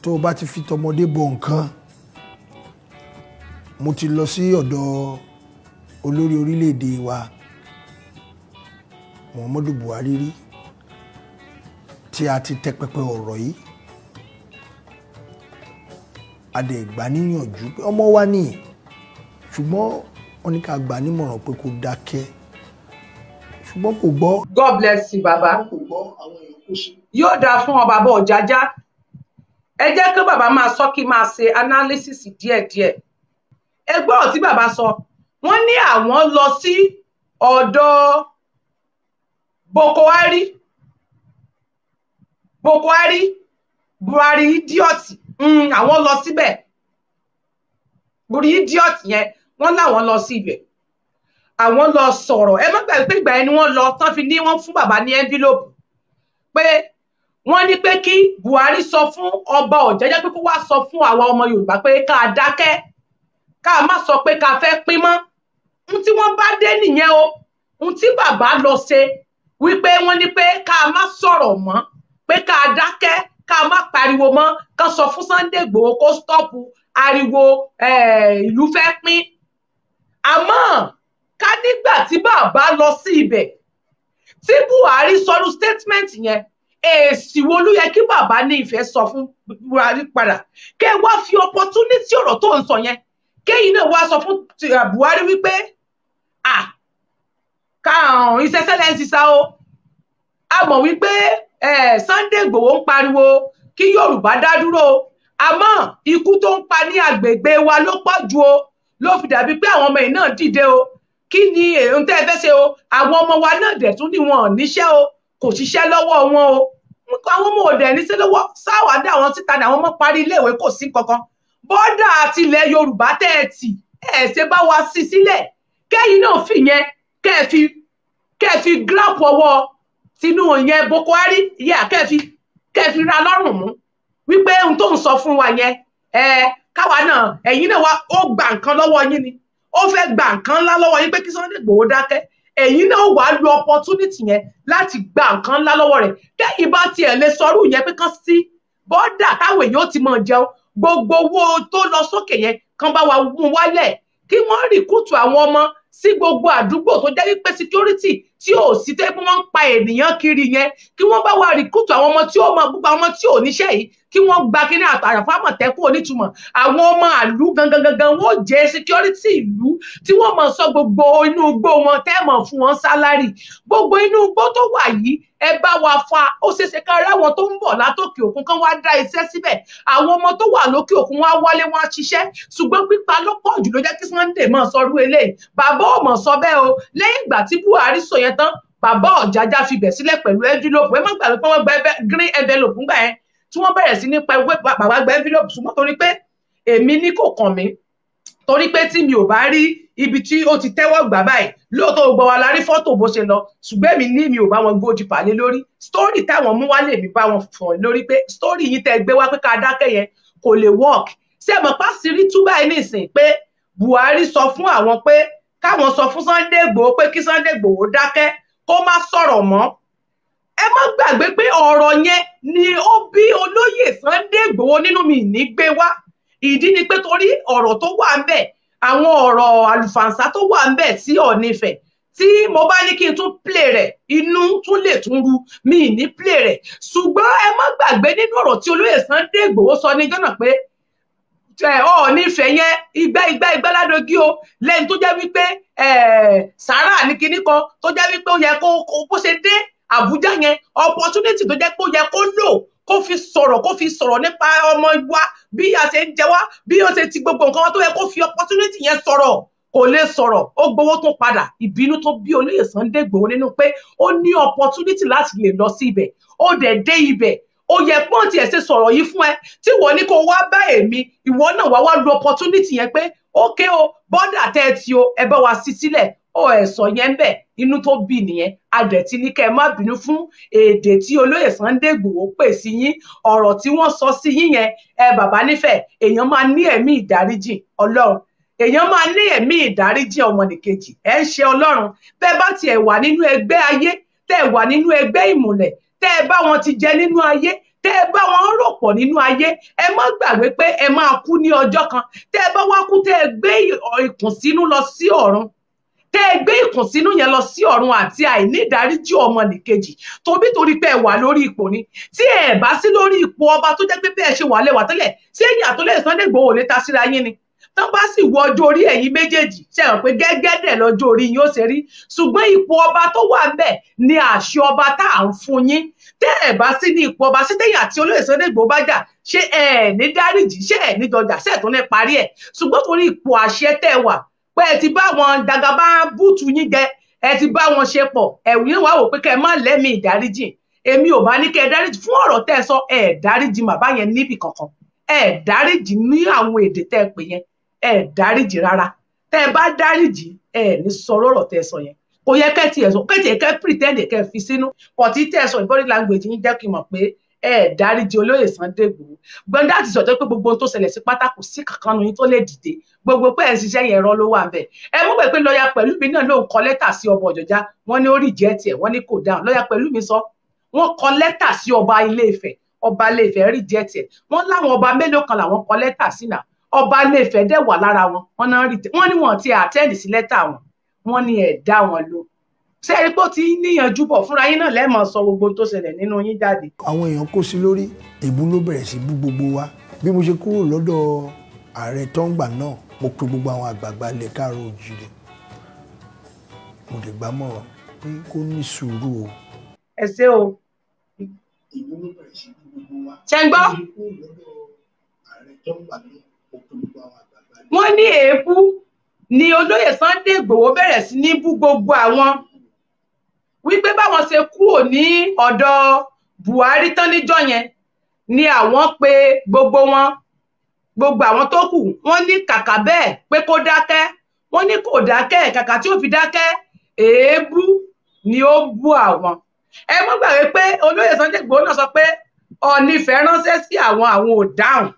tó o bá ti fi tọmọdé bọ nǹkan, mo ti lọ sí ọ̀dọ̀ olórí orílẹ̀-èdè wa Muhammadu Buhari rí, tí a ti tẹ́ pẹpẹ ọ̀rọ̀ yìí, a dẹ̀ gbà níyànjú pé ọmọ wa ní, ṣùgbọ́n wọ́n ní ká gbà nímọ̀ràn pé kó dákẹ́, ṣùgbọ́n kò gbọ́. God bless you, bàbá. Kò gbọ́, àwọn èèyàn kó sí. Yóò dáa fún ọ, bàbá Ọ̀jájá. Ẹ jẹ́ kí bàbá máa sọ kí máa ṣe analysis díẹ̀díẹ̀. Ẹ gbọ́rọ̀ tí bàbá sọ. Wọ́n ní àwọn lọ sí ọ̀dọ̀ Buhari, Buhari idiot, àwọn lọ síbẹ̀. Buhari idiot yẹn, wọ́n láwọn lọ sí ibẹ̀. Àwọn lọ sọ̀rọ̀. Ẹ má gbàgbé pé ìgbà yẹn ni wọ́n lọ tán fi ní wọ́n fún bàbá ní envelope pé wọ́n ní pé kí Buhari sọ fún ọba Ọ̀jájá pé kó wá sọ fún àwa ọmọ Yorùbá pé ká dákẹ́, ká má sọ pé ká fẹ́ pín mọ́. Ohun tí wọ́n bá dé nìyẹn o. Ohun tí bàbá lọ ṣe wípé wọ́n ní pé ká má sọ̀rọ̀ mọ́, pé ká dákẹ́, ká má pariwo mọ́, ká sọ fún Sunday Igboho kó stọ́ọ̀pù ariwo ìlú fẹ́ pín. Àmọ́ ká nígbà tí bàbá lọ sí ibẹ̀ tí Buhari sọrú statement yẹn, èsì wo ló yẹ kí bàbá ní ìfẹ́ sọ fún Buhari padà? Kẹ́ wá fi opportunity ọ̀rọ̀ tó ń sọ yẹn, kéyìn náà wá sọ fún Buhari wípé káàrùn ìṣẹ́sẹ́lẹ̀ ń ṣiṣá o, a mọ̀ wípé Sunday Igboho ń pariwo kí Yorùbá dá dúró, àmọ́ ikú tó ń pa ní agbègbè wa ló pọ̀ jù o, ló fi dàbí pé àwọn ọmọ yìí náà dìde o. Kí ni ohun tẹ́ ẹ fẹ́ ṣe o? Àwọn ọmọ wa náà dẹ̀ tún ní wọn ò níṣẹ́ o, kò ṣiṣẹ́ lọ́wọ́ wọn o, àwọn ọmọ òdẹ̀ níṣẹ́ lọ́wọ́, sáwà dá àwọn síta ní àwọn ọmọ parí iléèwé kò sí kankan. Bọ́dà àti ilẹ̀ Yorùbá tẹ́ ẹ tì ẹ̀ ṣe bá wa sí sílẹ̀, kẹ́yìn náà fi yẹn kẹ́ ẹ fi gíràpù ọwọ́ Tinú yẹn Boko Haram yẹ kẹfì ra lọ́rùn mú wípé ohun tó ń sọ fún wa yẹn, káwa náà ẹ̀yin náà wá, ó gba nǹkan lọ́wọ́ yín ni, ó fẹ́ gba nǹkan ńlá lọ́wọ́ yín pé kí Sunday Igboho dákẹ́. Ẹ̀yin náà wàá lo opportunity yẹn láti gba nǹkan ńlá lọ́wọ́ rẹ̀. Kẹ́yìn bá tiẹ̀ lè sọrú yẹn pé kán sí bọ́dà táwọn èèyàn ti máa jẹun, gbogbo owó tó lọ sókè yẹn kán bá wa mú wálẹ̀, kí wọ́n rìkútù àwọn ọmọ sí gbogbo àdúgbò tó jẹ́ wípé security tí ò sí tẹ́ bí wọ́n ń pa ènìyàn kiri yẹn, kí wọ́n bá wa rìkútù àwọn ọmọ tí ó mọ gbogbo àwọn ọmọ tí ò níṣẹ́ yìí, kí wọ́n gba kíní àfàmọ̀tẹ́kùn onítùmọ̀. Àwọn ọmọ àlú gangan gangan wọ́n jẹ́ security ìlú tí wọ́n mọ̀ sọ gbogbo inú igbó wọn tẹ́ mọ̀ fún wọn sálárì. Gbogbo inú igbó tó wà yìí ẹ bá wa fa, ó ṣeéṣe ká rí àwọn tó ń bọ̀ látòkè òkun kán wá dá iṣẹ́ síbẹ̀, àwọn ọmọ tó wà lókè òkun wá wálé wá ṣiṣẹ́. Ṣùgbọ́n pípa ló pọ̀ jù ló jẹ́ kí Sunday máa sọrú eléyìí. Bàbá ò mọ̀ sọ bẹ́ẹ̀ o. Lẹ́yìn ìgbà tí Buhari sọ yẹn tán, bàbá Ọ̀jájá fi bẹ̀ sílẹ̀ pẹ̀lú envelope. Ẹ má gbàgbé pé wọ́n gba green envelope ńgbà yẹn tí wọ́n bẹ̀rẹ̀ sí nípa ewé, bàbá gba envelope. Ṣùgbọ́n torí pé èmi ní kò kàn mí, torí pé tí mi ò bá rí ibi tí ó ti tẹ́wọ́ gbà báyìí, lóòótọ́ gbogbo wa la rí fọ́tò bó ṣe lọ, ṣùgbọ́n èmi ní mi ò bá wọn gbójú pàlẹ́ lórí story táwọn mú wá, lè mi bá wọn fọ̀ lórí pé story yìí tẹ́ gbé wá pé ká dákẹ́ yẹn kò lè work. Ṣé ẹ mọ̀ pàṣírí tú báyìí nísìn pé Buhari sọ fún àwọn pé káwọn sọ fún Sunday Igboho pé kí Sunday Igboho dákẹ́ kó má sọ̀rọ̀ mọ́. Ẹ má gbàgbé pé ọ̀rọ̀ yẹn ni ó bí olóyè Sunday Igboho nínú mi ní gbé wá. Ìdí ni pé torí ọ̀rọ̀ tó wà ń bẹ̀, àwọn ọ̀rọ̀ àlùfàǹsá tó wà ń bẹ̀ sí Ọọ̀ni Ifẹ̀, tí mo bá ní kí n tún play rẹ̀ inú tún lè tún ru mi ní play rẹ̀. Ṣùgbọ́n ẹ má gbàgbé nínú ọ̀rọ̀ tí olóyè Sunday Igboho sọ ní jọ́nà pé Ọọ̀ni Ifẹ̀ yẹn igbá igbá igbá ládogí o, lẹ́yìn tó jẹ́ wípé sàárà ní kinní kan tó jẹ́ wípé ó yẹ kó bó ṣe dé Àbújá yẹn, opportunity tó jẹ́ pé ó yẹ kó lò kó fi sọ̀rọ̀ nípa ọmọ wa, bí a ṣe ń jẹ wá, bí ó ṣe ti gbogbo nǹkan wa, tó yẹ kó fi opportunity yẹn sọ̀rọ̀, kò lè sọ̀rọ̀, ó gbowó tó padà. Ìbínú tó bí olóyè Sunday Igboho nínú pé ó ní opportunity láti lè lọ sí ibẹ̀, ó dẹ̀ dé ibẹ̀, ó yẹ pọ́n tiẹ̀ ṣe sọ̀rọ̀ yìí fún ẹ tí wọ́n ní kó wá bá èmi, ìwọ náà wá wá lu opportunity yẹn pé ókè o, bọ́dà tẹ́ ẹ ti o, ẹ bá wa sí sílẹ̀, ó ẹ̀sọ̀ yẹn ń bẹ̀. Inú tó bí nìyẹn. Adẹ̀ ti ní kẹ́ ẹ má bínú fún èdè tí olóyè Sunday Igboho pè sí yín, ọ̀rọ̀ tí wọ́n sọ sí yín yẹn. Ẹ bàbá nífẹ̀ẹ́, èèyàn máa ní ẹ̀mí ìdáríjì Ọlọ́run, èèyàn máa ní ẹ̀mí ìdáríjì ọmọnìkejì. Ẹ ń ṣe Ọlọ́run. Bẹ́ẹ̀ bá tiẹ̀ wà nínú ẹgbẹ́ ayé, tẹ́ ẹ wà nínú ẹgbẹ́ ìmùlẹ̀, tẹ́ ẹ bá wọn ti jẹ nínú ayé, tẹ́ ẹ bá wọn rò pọ̀ nínú ayé, ẹ má gbàgbé pé ẹ máa kú ní ọjọ́ kan. Tẹ́ ẹ bá wá kú, tẹ́ ẹ gbé ìkùnsínú lọ sí ọ̀run, tẹ́ ẹ gbé ìkùnsínú yẹn lọ sí ọ̀run àti àìní ìdáríjì ọmọnìkejì, tóbi torí pé ẹ wà lórí ipò ni. Tí ẹ bá sí lórí ipò ọba tó jẹ́ pé bẹ́ẹ̀ ṣe wà lẹ́wà tẹ́lẹ̀, ṣé èyí àtọ́lẹ̀ Sunday Igboho ò lè ta síra yín ni? Tán bá sì wọ ọjọ́ orí ẹ̀yin méjèèjì, ṣe hàn pé gẹ́gẹ́ dẹ̀ lọ́jọ́ orí yín ó ṣe rí. Ṣùgbọ́n ipò ọba tó wà ń bẹ̀ ni àṣẹ ọba tá à ń fún yín. Tẹ́ ẹ̀ bá sí ní ipò ọba, ṣé tẹ́yìn àti olóyè Sunday Igboho bá jà, ṣé ẹ̀ ní dáríjì, ṣé ẹ̀ ní jọjà, ṣé ẹ̀ tó ní parí ẹ̀? Ṣùgbọ́n torí ipò àṣẹ tẹ́ wà, pé ẹ ti bá wọn dàgàbá búùtù yín jẹ, ẹ ti bá wọn ṣe pọ̀, ẹ̀wù yín wàá wò pé kẹ́ ẹ má lẹ́mìí ìdáríjì. Èmi ò bá ní kẹ́ ẹ dáríjì fún ọ̀rọ̀ tẹ́ ẹ sọ, ẹ dáríjì bàbá yẹn níbì kankan, ẹ dáríjì ní àwọn èdè tẹ́ ẹ pè yẹn, ẹ dáríjì rárá. Tẹ́ ẹ bá dáríjì, ẹ ní sọ̀rọ̀ ọ̀rọ̀ tẹ́ ẹ sọ yẹn. Kò yẹ kẹ́ tiẹ̀ sọ, kẹ́ tiẹ̀ kẹ́ pretend kẹ́ fi sínú pọ̀tí tẹ́ ẹ sọ body language yín jẹ́ kí n mọ̀ pé ẹ dáríjì olóyè Sunday Igboho. Gbọ́ndà ti sọ̀tọ̀ pé gbogbo ohun tó ṣẹlẹ̀ sí pátá kò sí kankan nu yín tó lè dìde, gbogbo pé ẹ̀ ń ṣiṣẹ́ yẹn rọ́ ló wà ń bẹ̀. Ẹ mú pé lọ́ọ̀yà Pẹ̀lúmi náà ló ń kọ lẹ́tà sí ọba Ọ̀jọ̀já, wọ́n ní ó reject ẹ̀, wọ́n ní kò dáhùn. Lọ́ọ̀yà Pẹ̀lúmi sọ, wọ́n kọ lẹ́tà sí ọba Ilé Ifẹ̀, ọba Ilé Ifẹ̀ reject ẹ̀. Wọ́n láwọn ọba mélòó kan làwọn kọ lẹ́tà sí náà, ọba Ilé Ifẹ̀ dẹ̀ wà lára wọn, wọ́n náà rí, wọ́n ní wọ́n ti attend sí lẹ́tà wọn, wọ́n ní ẹ̀ dá wọn lò. Ṣé ẹ rí pé ó ti níyànjú bọ̀ fúnra yín náà lẹ́ẹ̀mọ̀ sọ gbogbo tó ṣẹlẹ̀ nínú yín jáde. Àwọn èèyàn kó sí lórí èébú ló bẹ̀rẹ̀ sí bú gbogbo wa. Bí mo ṣe kúrò lọ́dọ̀ ààrẹ tọ́ngbà náà, mo pe gbogbo àwọn àgbààgbà ilẹ̀ káàárọ̀ oòjíire, mo lè gbà mọ̀ràn pé kó ní sùúrù o. Ẹ ṣé o. Ṣé ń gbọ́? Wọ́n ní èébú ni olóyè Sunday Igboho bẹ̀rẹ̀ sí ní bú gbogbo àwọn, wípé báwọn ṣe kúrò ní ọ̀dọ̀ Buhari tán níjọ́ yẹn ni àwọn pe gbogbo wọn, gbogbo àwọn tó kù, wọ́n ní kàkà bẹ́ẹ̀ pé kó dákẹ́, wọ́n ní kò dákẹ́, kàkà tí ó fi dákẹ́ èébú ni ó bú àwọn. Ẹ mọ́ gbàgbé pé olóyè Sunday Igboho náà sọ pé Ọọ̀ni Ifẹ̀ ránṣẹ́ sí àwọn, àwọn ò dáhùn.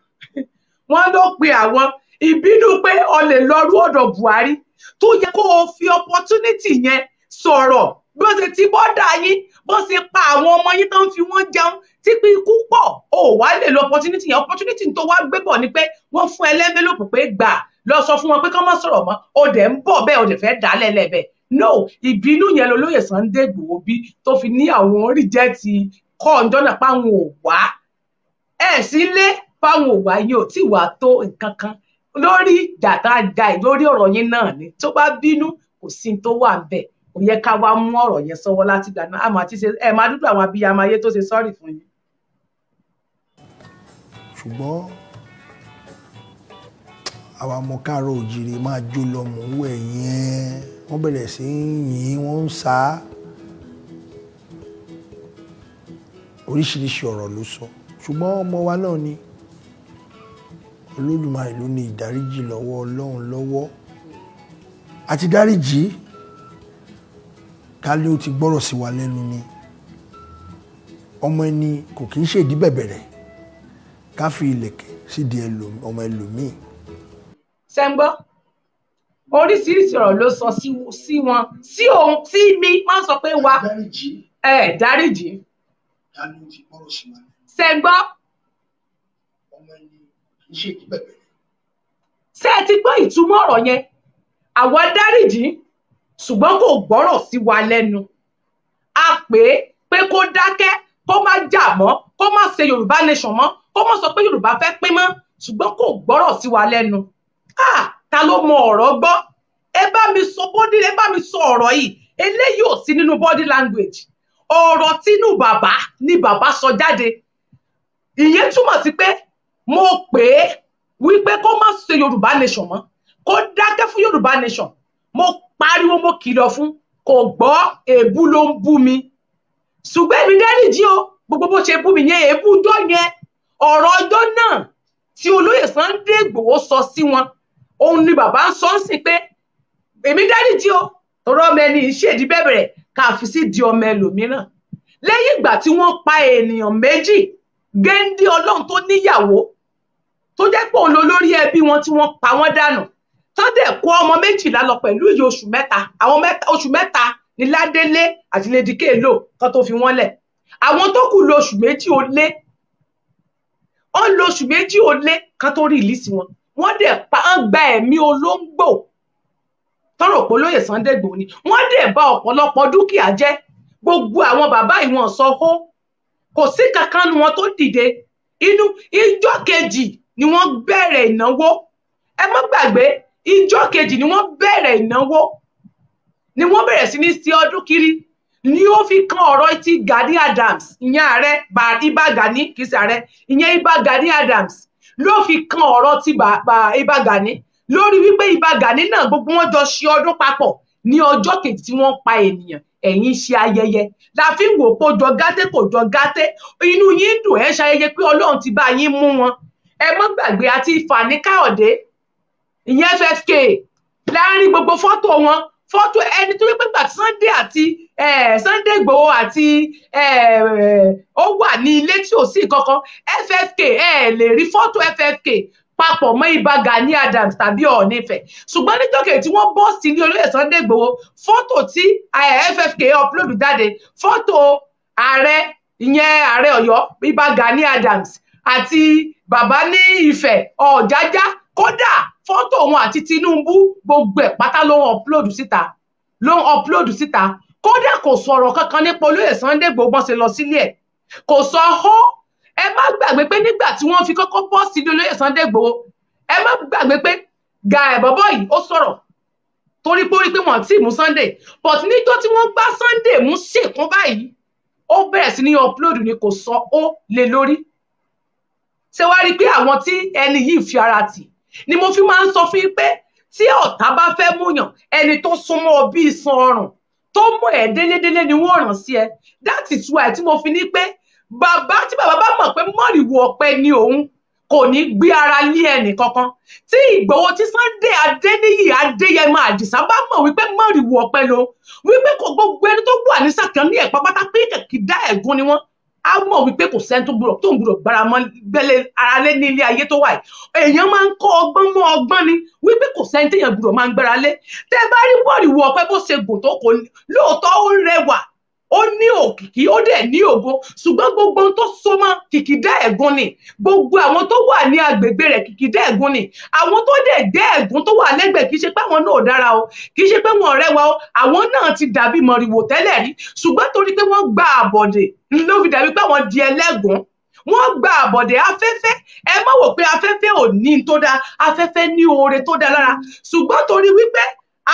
Wọ́n ló pe àwọn ìbínú pé o lè lọ rú ọ̀dọ̀ Buhari tó yẹ kó o fi opportunity yẹn sọ̀rọ̀ bí wọ́n ṣe ti bọ́dà yín, bó ṣe pa àwọn ọmọ yín tó ń fi wọ́n jẹun tí pé ikú pọ̀, o wá lè lo opportunity yẹn. Opportunity tó wá gbé bọ̀ ni pé wọ́n fún ẹ lẹ́ńbélòpù pé gbà lọ sọ fún wọn pé kán má sọ̀rọ̀ mọ́, o dẹ̀ ń bọ̀ bẹ́ẹ̀, o dẹ̀ fẹ́ dálẹ̀ lẹ́bẹ̀. No, ìbínú yẹn lolóyè Sunday Igboho bí tó fi ní àwọn reject kọ́ ọjọ́ náà páwọn ò wá ẹ̀ sílé, páwọn ò wá yìí ò tí wàá tó nǹkan kan lórí ìjà tá a jà yìí lórí ọ̀rọ̀ yín náà ni. Tó bá bínú kò sí tó wà ń bẹ̀, kò yẹ ká wá mú ọ̀rọ̀ yẹn sọ́wọ́ láti gbà náà. Àmọ́ àti ṣe ẹ máa dúdú àwọn abiyamọ ayé tó ṣe sọ́ọ̀rì fún yín. Ṣùgbọ́n àwa ọmọ káàárọ̀ òjìrì máa jó lọ mò ń wẹ̀ yẹn, wọ́n bẹ̀rẹ̀ sí í yìn, wọ́n ń sá, oríṣiríṣi ọ̀rọ̀ ló sọ. Ṣùgbọ́n ọmọ wa náà ni Olódùmarè ló ní ìdáríjì lọ́wọ́, Ọlọ́run lọ́wọ́ àti dáríjì. Kálí ó ti gbọ́rọ̀ sí wa lẹ́nu ni, ọmọ ẹni kò kì í ṣèdí bẹ̀bẹ̀rẹ̀ ká fi ìlẹ̀kẹ̀ sídìí ọmọ ẹlòmíì. Ṣẹ́ńgbọ́, oríṣiríṣi ọ̀rọ̀ ló sọ sí wọn, sí òun, sí mi, máa ń sọ pé wa ẹ dáríjì. Ṣẹ́ńgbọ́, ṣé ẹ ti gbọ́ ìtumọ̀ ọ̀rọ̀ yẹn? Àwa dáríjì ṣùgbọ́n kò gbọ́rọ̀ sí wa lẹ́nu. A pè é pé kó dákẹ́, kó má jà mọ́, kó má ṣe Yorùbá nation mọ́, kó má sọ pé Yorùbá fẹ́ pín mọ́, ṣùgbọ́n kò gbọ́rọ̀ sí wa lẹ́nu. Ah, ta ló mọ ọ̀rọ̀ gbọ́? Ẹ bá mi sọ body, ẹ bá mi sọ ọ̀rọ̀ yìí. Eléyìí ò sí nínú body language. Ọ̀rọ̀ tínú bàbá ni bàbá sọ jáde. Ìyẹn túmọ̀ sí pé mo pè é wípé kó má ṣe Yorùbá nation mọ́, kó dákẹ́ fún Yorùbá nation. Mo pariwo, mo kìlọ̀ fún, kò gbọ́, èébú ló ń bú mi. Ṣùgbọ́n èmi dáríjì o, gbogbo bó ṣe bú mi yẹn, èébú ọjọ́ yẹn, ọ̀rọ̀ ọjọ́ náà tí olóyè Sunday Igboho sọ sí wọn, òun ni bàbá ń sọ ń sìn pé èmi dáríjì o, tọrọ ọmọ ẹni ìṣèdí bẹ̀bẹ̀rẹ̀ ká fi sí di ọmọ ẹlòmíràn. Lẹ́yìn ìgbà tí wọ́n pa ènìyàn méjì, géńdé Ọlọ́run tó níyàwó tó jẹ́ pé òun ló lórí ẹbí wọn tí wọ́n pa wọ́n dànù, tán dẹ̀ kó ọmọ méjìlá lọ pẹ̀lú iye oṣù mẹ́ta, àwọn oṣù mẹ́ta ní Ládélé àti Lady K lò kán tó fi wọ́n lẹ̀. Àwọn tó kù lo oṣù méjì ó lé, wọ́n lo oṣù méjì ó lé kán tó rìlíìsì wọn. Wọ́n dẹ̀ pa ń gba ẹ̀mí olóńgbò tọrọ pé olóyè Sunday Igboho ni. Wọ́n dẹ̀ bà ọ̀pọ̀lọpọ̀ dúkìá jẹ́. Gbogbo àwọn bàbá ìwọ̀n sọ hó, kò sí kankan nu wọn tó dìde. Inú ìjọ́ kejì ni wọ́n bẹ̀rẹ̀ ìnáwó. Ẹ má gbàgbé, ìjọ́ kejì ni wọ́n bẹ̀rẹ̀ ìnáwó, ni wọ́n bẹ̀rẹ̀ sí ní sí ọdún kiri. Ni ó fi kan ọ̀rọ̀ ti Gani Adams, ìyẹn ààrẹ Ìbà Gani, kì í ṣe ààrẹ, ìyẹn Ìbà Gani Adams ló fi kan ọ̀rọ̀ ti Ìbà Gani lórí wípé Ìbà Gani náà gbogbo wọn jọ ṣe ọdún papọ̀ ní ọjọ́ kejì tí wọ́n pa ènìyàn. Ẹ̀yin ṣe ayẹyẹ la fi ń wò kó jọ gàtè, kò jọ gàtè, inú yín dùn, ẹ̀ ṣayẹyẹ pé Ọlọ́run ti bá yín mú wọn. Ẹ má gbàgbé àti Fani Káyọ̀dé, ìyẹn FFK, láàrin gbogbo fọ́tò wọn, fọ́tò ẹni tó wípé gbà Sunday àti Sunday Igboho àti ó wà ní ilé tí ò sí kankan, FFK ẹ lè rí fọ́tò FFK papọ̀ mọ́ Ìbà Gani Adams tàbí Ọọ̀ni Ifẹ̀. Ṣùgbọ́n níjọ́ kejì tí wọ́n bọ́ sí ní olóyè Sunday Igboho, fọ́tò tí FFK upload jáde, fọ́tò ààrẹ, ìyẹn ààrẹ Ọ̀yọ́ Ìbà Gani Adams àti bàbá ní Ifẹ̀ Ọ̀jájá, kódà fọ́tò òun àti Tinubu, gbogbo ẹ̀ pátá ló ń upload síta, ló ń upload síta. Kódà kò sọ̀rọ̀ kankan nípa olóyè Sunday Igboho bọ́n ṣe lọ sílé ẹ̀, kò sọ hó. Ẹ má gbàgbé pé nígbà tí wọ́n fi kọ́kọ́ bọ́ sílé olóyè Sunday Igboho, ẹ má gbàgbé pé ga ẹ̀ bọ́bọ́ yìí ó sọ̀rọ̀ torí pé ó rí pé wọ́n ti mú Sunday, but níjọ́ tí wọ́n gbá Sunday mú ṣèkún báyìí, ó bẹ̀rẹ̀ sí ní upload ni, kò sọ ó lé lórí. Ṣé wàá rí i pé àwọn tí ẹni yìí fi ara tì ni mo fi máa ń sọ fún yín pé tí ọ̀tá bá fẹ́ múyàn, ẹni tó súnmọ́ ọ bí iṣan ọrùn tó mú ẹ délédélé ni wọ́n ràn sí ẹ. That is why tí mo fi ní pé bàbá, tí bàbá bá mọ̀ pé mọ̀rìwò ọ̀pẹ ni òun, kò ní gbé ara lé ẹnì kankan. Tí Ìgbòho, tí Sunday Adéníyì Adéyẹmọ Àdìsá bá mọ̀ wípé mọ̀rìwò ọ̀pẹ lo, wípé kò gbogbo ẹni tó wà ní sàkán ní ẹ̀ pápátá pé kìkìdá ẹ̀gún ni wọ́n, á mọ̀ wípé kò sẹ́ni tó gbúdọ̀ tó ń gbúdọ̀ gbára mọ́ gbẹ́lẹ̀ ara lé ní ilé ayé tó wà yìí. Èèyàn máa ń kọ́ ọgbọ́n mọ́ ọgbọ́n ni, wípé kò sẹ́ni téèyàn gbúdọ̀ máa ń gbára lé. Tẹ́ bá rí mọ̀rìwò ọ̀pẹ bó ṣe gùn tó, kò lóòótọ́ ó rẹwà, ó ní òkìkí, ó dẹ̀ ní ògo, ṣùgbọ́n gbogbo ohun tó so mọ́ kìkìdá ẹ̀gún ni. Gbogbo àwọn tó wà ní agbègbè rẹ̀, kìkìdá ẹ̀gún ni. Àwọn tó dẹ̀ jẹ́ ẹ̀gún tó wà lẹ́gbẹ̀ẹ́, kì í ṣe pé àwọn náà ò dára o, kì í ṣe pé wọn ò rẹwà o, àwọn náà ti dàbí mọ̀rìwò tẹ́lẹ̀ rí, ṣùgbọ́n torí pé wọ́n gba àbọ̀dè ló fi dàbí pé àwọn di ẹlẹ́gùn. Wọ́n gba àbọ̀dè afẹ́fẹ́. Ẹ má wò pé afẹ́fẹ́ ò ní tó dáa, afẹ́fẹ́ ní oore tó dáa lára, ṣùgbọ́n torí wípé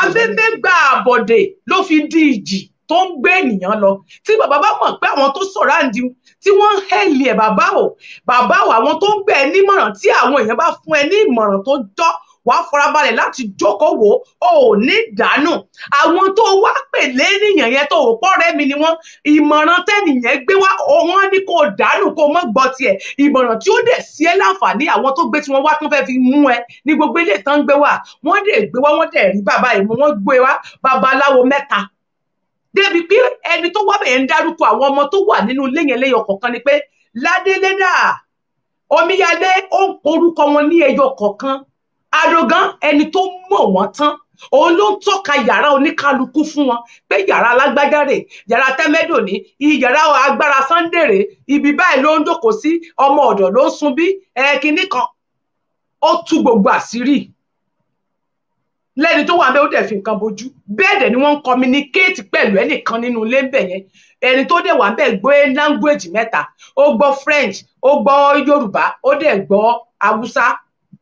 afẹ́fẹ́ gba àbọ̀dè ló fi di ìjì tó ń gbé ènìyàn lọ. Tí bàbá bá mọ̀ pé àwọn tó sọ̀rọ̀ àǹdí tí wọ́n ń hẹ́lì ẹ̀, bàbá o, bàbá o, àwọn tó ń gbé ẹ nímọ̀ràn, tí àwọn èèyàn bá fún ẹ ní ìmọ̀ràn tó tọ́, wàá farabalẹ̀ láti jókòó wò ó, ò ní dànù. Àwọn tó wá pè lénìyàn yẹn tó ò pọ́rẹ́ mi ni wọ́n, ìmọ̀ràn tẹ́nìyẹn gbé wá, wọ́n ní kó dànù, kó mọ́ gbọ́ tiẹ̀. Ìmọ̀ràn tí ó dẹ̀ sí ẹ láǹfààní, àwọn tó gbé tí wọ́n wá tún fẹ́ fi mú ẹ ní gbogbo ilé tán gbé wá, wọ́n dẹ̀ gbé wá, wọ́n dẹ̀ rí bàbá yìí mú, wọ́n gbé wá babaláwo mẹ́ta, débi pé ẹni tó wá bẹ̀yẹn ń dárúkọ àwọn ọmọ tó wà nínú ilé yẹn lẹ́yọ kọ̀ọ̀kan, ni pé ládélédà omíyalé, ó ń porúkọ wọn ní ẹyọ kọ̀ọ̀kan. Adogan, ẹni tó mọ̀ wọ́n tán, òun ló ń tọ́ka yàrá oníkálukú fún wọn pé yàrá alágbájá rè, yàrá tẹ́mẹ́dò ní, yàrá agbára Sunday rè, ibi báyìí ló ń jókòó sí, ọmọ ọ̀dọ̀ ló ń sun bí ẹ kinní kan. Ó tú gbogbo àṣírí lẹ́ni tó wà bẹ́ẹ̀, ó dẹ̀ fi nǹkan bojú. Bẹ́ẹ̀ dẹ̀ ni wọ́n ń communicate pẹ̀lú ẹnìkan nínú ilé ńbẹ̀ yẹn. Ẹni tó dẹ̀ wà bẹ́ẹ̀ gbọ́ language mẹ́ta, ó gbọ́ French, ó gbọ́ Yorùbá, ó dẹ̀ gbọ́ Haúsá.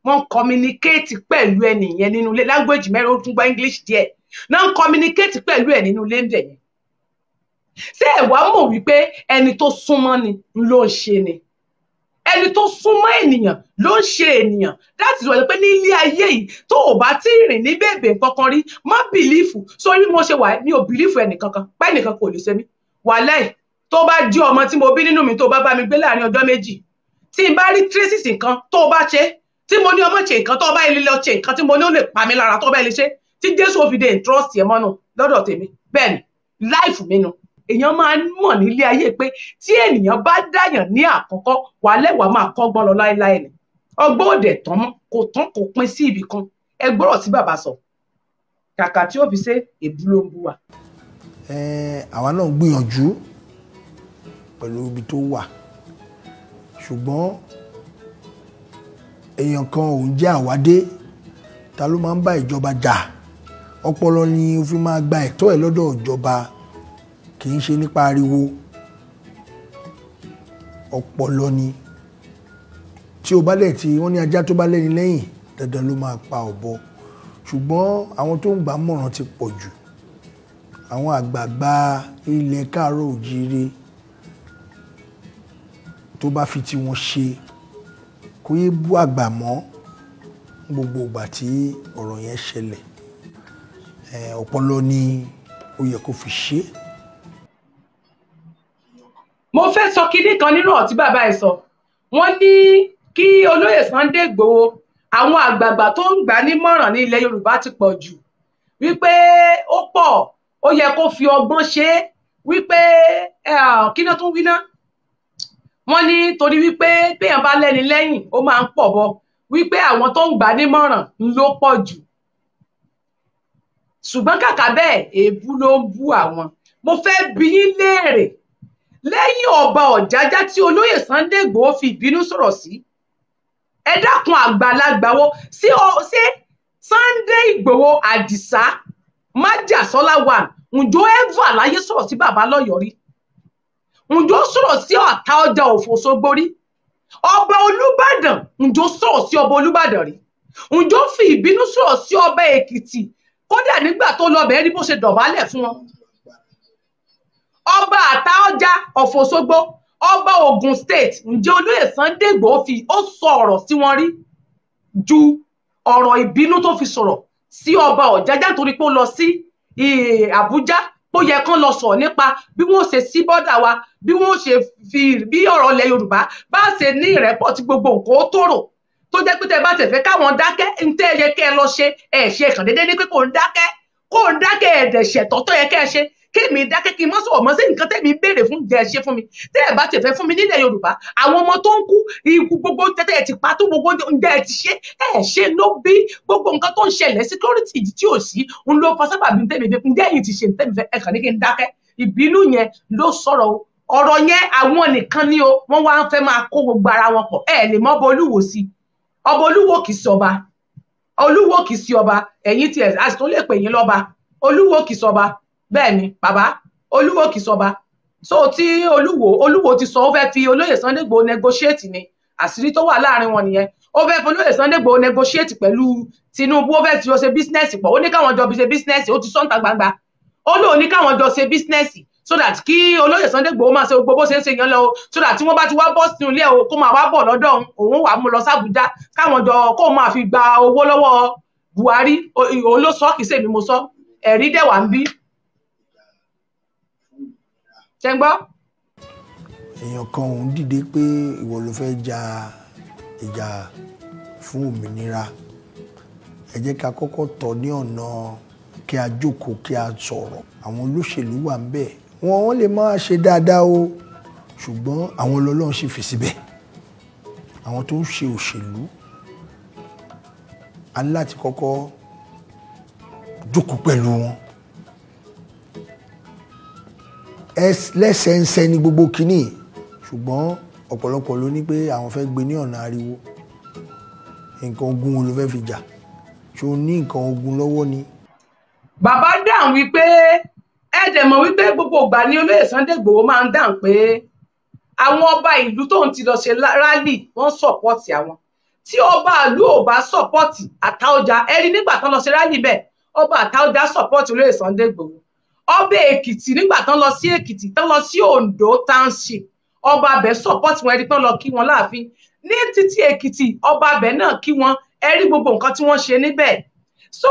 Wọ́n communicate pẹ̀lú ẹnì yẹn nínú ilé, language mẹ́rin, ó tún gbọ́ English díẹ̀ náà, ń communicate pẹ̀lú ẹ̀ nínú ilé ńbẹ̀ yẹn. Ṣé ẹ wá mọ̀ wípé ẹni tó súnmọ́ ni ló ń ṣe ni? Ẹni tó súnmọ́ ènìyàn ló ń ṣe ènìyàn. That is why pé ní ilé ayé yìí, tó o bá tí ì rìn ní bèbè kankan rí, má believe. Sórí bí mo ṣe wà, mi ò believe ẹnìkankan pé ẹnìkan kò lè ṣe mí. Wàláì, tó bá jí ọmọ tí mo bí nínú mi, tó bá bá mi gbé láàrin ọjọ́ 2, tí n bá rí traces nǹkan tó o bá ṣe tí mo ní ọmọ ṣe nǹkan, tó o bá ilé lọ ṣe nǹkan tí mo ní ó lè pa mí lára, tó o bá ilé ṣe tí Jésù ò fi dé trust ẹ mọ́nù lọ́dọ̀ tèmi. Bẹ́ẹ̀ ni life mi nu. Èèyàn máa ń mọ̀ nílé ayé pé tí ènìyàn bá dáyàn ní àkọ́kọ́, wà lẹ́wàá máa kọ́gbọ́n lọ láéláé ni. Ọgbọ́n òdẹ̀ tán mọ́, kò tán, kò pín sí ibì kan. Ẹ gbọ́rọ̀ tí bàbá sọ, kàkà tí ó fi ṣe èbú ló ń bú wa. Àwa náà ń gbìyànjú pẹ̀lú ibi tó wà, ṣùgbọ́n èèyàn kan ò ń jẹ́ àwádé. Ta ló máa ń bá ìjọba jà? Ọpọlọ ni o fi máa gba ẹ̀tọ́ ẹ̀ lọ́dọ̀ ìjọba, kì í ṣe nípa ariwo. Ọpọlọ ni. Tí o bá lẹ̀ tí wọ́n ní ajá tó bá lẹ́ni lẹ́yìn, dandan ló máa pa ọ̀bọ. Ṣùgbọ́n àwọn tó ń gbà mọ̀ràn ti pọ̀ jù. Àwọn àgbààgbà ilẹ̀ káàárọ̀ òjíire tó bá fi tiwọn ṣe, kó yé bú àgbà mọ́. Gbogbo ìgbà tí ọ̀rọ̀ yẹn ṣẹlẹ̀, ọpọlọ ni ó yẹ kó fi ṣe. Mo fẹ́ sọ kinní kan nínú ọ̀rọ̀ tí bàbá ẹ̀ sọ. Wọ́n ní kí olóyè Sunday Igboho, àwọn àgbààgbà tó ń gbà nímọ̀ràn ní ilẹ̀ Yorùbá ti pọ̀ jù, wípé ó pọ̀, ó yẹ kó fi ọgbọ́n ṣe é, wípé kí náà tún wí ná, wọ́n ní torí wípé téèyàn bá lẹ́ni lẹ́yìn, ó máa ń pọ̀ bọ, wípé àwọn tó ń gbà nímọ̀ràn ló pọ̀ jù, ṣùgbọ́n kàkà bẹ́ẹ̀, èébú ló ń bú àwọn. Mo fẹ́ bi yín léèrè, lẹ́yìn ọba Ọ̀jájá tí olóyè Sunday Igboho fi ìbínú sọ̀rọ̀ sí, ẹ dákun, àgbàlagbà wo ṣé Sunday Igboho Àdìsá Májàsọ́lá wà, ǹjọ́ ever láyé sọ̀rọ̀ sí bàbá lọ́yọ̀ọ́ rí? Ǹjọ́ sọ̀rọ̀ sí ọ̀tá ọjà Òfòṣogbo rí? Ọba Olúbàdàn, ǹjọ́ sọ̀rọ̀ sí ọba Olúbàdàn rí? Ǹjọ́ fi ìbínú sọ̀rọ̀ sí ọba Èkìtì? Kódà nígbà tó lọ bẹ̀ẹ́ rí bó ṣe dọ̀bálẹ̀ fún wọn. Ọba Àtaọ́jà of Òṣogbo, ọba Ògùn State, ǹjẹ́ olóyè Sunday Igboho fi ó sọ ọ̀rọ̀ sí wọn rí ju ọ̀rọ̀ ìbínú tó fi sọ̀rọ̀ sí ọba Ọ̀jájá nítorí pé ó lọ sí Àbújá? Bó yẹ kán lọ sọ̀rọ̀ nípa bí wọ́n ṣe sí bọ́dà wa, bí wọ́n ṣe fi bí ọ̀rọ̀ ilẹ̀ Yorùbá bá ṣe ní ìrẹ́pọ̀ tí gbogbo nǹkan ó tòrò, tó jẹ́ pé tẹ́ bá tẹ̀ fẹ́ káwọn dákẹ́, ń tẹ́ yẹ kẹ́ ẹ lọ ṣe ẹ̀ ṣe kàn déédéé ní pé kò ń dákẹ́, kò ń dákẹ́ ẹ̀dẹ̀ ṣẹ̀tọ́ tó yẹ kẹ́ ẹ ṣe. Kémi dákẹ́ kí n mọ́ sọ̀rọ̀ mọ́ sí nǹkan tẹ́mi béèrè fún jẹ́ ṣe fún mi. Tẹ́ ẹ̀ bá tẹ̀ fẹ́ fún mi nílẹ̀ Yorùbá, àwọn ọmọ tó ń kú, ikú gbogbo tẹ́tẹ́ ẹ̀ ti pa tó gbogbo oúnjẹ ẹ̀ ti ṣe, ẹ̀ ṣe ló bí gbogbo nǹkan tó ń ṣẹlẹ̀ security tí ò sí ń ló fa sábàbí tẹ́mi fẹ́. Ǹjẹ́ ẹ̀yin ti ṣe tẹ́mi fẹ́? Ẹ kàn ní kí n dákẹ́. Ìbínú yẹn ló sọ̀rọ̀ ọ̀rọ̀ yẹn. Àwọn nìkan ni o, wọ́n wá ń fẹ́ máa kó gbogbo ara wọn pọ̀. Ẹ lè mọ́ ọba Olúwo sí. Ọba Olúwo kì í sí ọba. Olúwo kì í sí ọba. Ẹ̀yin tiẹ̀ a sì tún lè pè yín lọ́ba. Olúwo kì í sọba. Bẹ́ẹ̀ ni bàbá, Olúwo kì í sọba. So tí Olúwo ti sọ, ó fẹ́ fi olóyè Sunday Igboho negotiate ni. Àṣírí tó wà láàrin wọn nìyẹn. Ó fẹ́ fi olóyè Sunday Igboho negotiate pẹ̀lú Tinubu. Ó fẹ́ ti jọ ṣe business pọ̀. Ó ní káwọn jọ fi ṣe business. Ó ti sọ́ǹtà gbangba. Ó lóun ní káwọn jọ ṣe business so that kí olóyè Sunday Igboho máa ṣe gbogbo bó ṣe ń ṣe yẹn lọ, so that tí wọ́n bá ti wá bọ́ sínú ilé o, kó máa wá bọ̀ lọ́dọ̀ òun, wàá mú lọ sàbújá, káwọn jọ kó máa fi gba owó lọ́wọ́ Buhari. Òun ló sọ, kì í ṣèmi mo sọ. Ẹ̀rí dẹ̀ wà ń bí. Ṣé ń gbọ́? Èèyàn kan òun dìde pé ìwọ ló fẹ́ ja ìjà fún òmìnira. Ẹ jẹ́ ká kọ́kọ́ tọ̀ ní ọ̀nà kí a jókòó, kí a sọ̀rọ̀. Àwọn olóṣèlú wà ń bẹ̀, wọ́n lè máa ṣe dáadáa o, ṣùgbọ́n àwọn Ọlọ́run sì fi síbẹ̀. Àwọn tó ń ṣe òṣèlú a ní láti kọ́kọ́ jókòó pẹ̀lú wọn lẹ́sẹ̀ẹ́sẹ̀ ní gbogbo kínní. Ṣùgbọ́n ọ̀pọ̀lọpọ̀ ló ní pé àwọn fẹ́ gbé ní ọ̀nà ariwo. Nǹkan ogun wo ló fẹ́ fi jà? Ṣé o ní nǹkan ogun lọ́wọ́ ni? Bàbá dáhùn wípé ẹ dẹ̀ mọ̀ wípé gbogbo ìgbà ni olóyè Sunday Igboho máa ń dáhùn pé àwọn ọba ìlú tóun ti lọ ṣe rálì wọ́n sọ̀pọ̀tì àwọn. Tí ọba ìlú ò bá sọ̀pọ̀tì Àtaọjà, ẹ rí nígbà tán lọ ṣe rálì bẹ́ẹ̀, ọba Àtaọjà sọ̀pọ̀tì olóyè Sunday Igboho. Ọba Èkìtì nígbà tán lọ sí Èkìtì, tán lọ sí Oǹdó township, ọba abẹ sọ̀pọ̀tì wọn, ẹ rí tán lọ kí wọn láàfin. Ní títí Èkìtì, ọba abẹ náà kí wọn, ẹ rí gbogbo nǹkan tí wọ́n ṣe níbẹ̀. So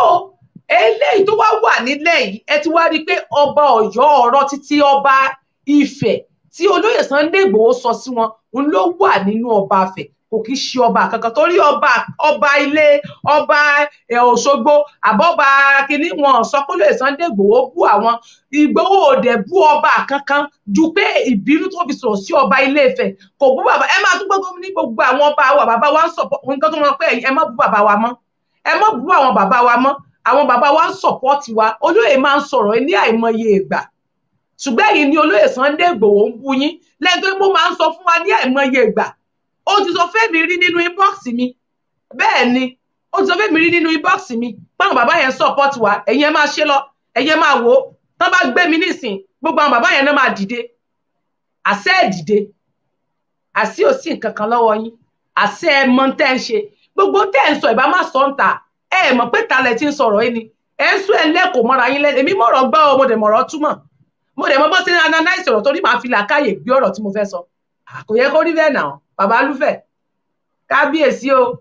eléyìí tó wá wà nílẹ̀ yìí, ẹ ti wá rí i pé ọba Ọ̀yọ́, ọ̀rọ̀ títí ọba Ifẹ̀ tí olóyè Sunday Igboho sọ sí wọn, òun ló wà nínú ọba Ifẹ̀. Kò kì í ṣe ọba kankan torí ọba ilé ọba Òṣogbo àbọ̀bà kínní wọn sọ pé olóyè Sunday Igboho bú àwọn. Ìgbòho òdẹ bú ọba kankan ju pé ìbínú tó fi sọ̀rọ̀ sí ọba Ilé Ifẹ̀. Kò bú bàbá. Ẹ máa tún gbogbo ní gbogbo àwọn ọba wa, bàbá wa ń sọ̀pọ̀ nǹkan tó mọ̀ pé ẹ má bú bàbá wa mọ́, ẹ má bú àwọn bàbá wa mọ́. Àwọn bàbá wa ń sọ̀pọ̀tì wa. Olóyè máa ń sọ̀rọ̀ ní àìmọye ìgbà, ṣùgbọ́n èyí ni olóyè Sunday Igboho ń bú yín lẹ́yìn tó mo máa ń sọ fún wa ní àìmọye ìgbà. Ó ti sọ fẹ́mi rí nínú inbox mi, bẹ́ẹ̀ ni ó ti sọ fẹ́mi rí nínú inbox mi báwọn bàbá yẹn sọ̀pọ̀tì wa. Ẹ̀yin ẹ máa ṣe lọ, ẹ̀yin ẹ máa wò ó. Tán bá gbé mi nísìn, gbogbo àwọn bàbá yẹn náà máa dìde. Àṣẹ ẹ̀ dìde, àṣẹ ò sí nǹkan kan lọ́wọ́ yín, àṣẹ ẹ mọ tẹ́ ń ṣe. Gbogbo tẹ́ ń sọ ìbá má sọ ń ta. Ẹ mọ̀ pé talẹ̀ tí ń sọ̀rọ̀ yìí ni ẹ ń sún ẹ lẹ́kọ̀ọ́ mọ́ra yín lẹ́nu. Èmi mọ̀rọ̀ gbọ́ ọ, mo dẹ̀ mọ̀rọ̀ túmọ̀, mo dẹ̀ mọ̀ bọ́ sí analyse ọ̀rọ̀ torí màá fi làákàyè gbé ọ̀rọ̀ tí mo fẹ́ sọ. Kò yẹ kó rí bẹ́ẹ̀ náà, bàbá lúfẹ̀ kábíyèsí o.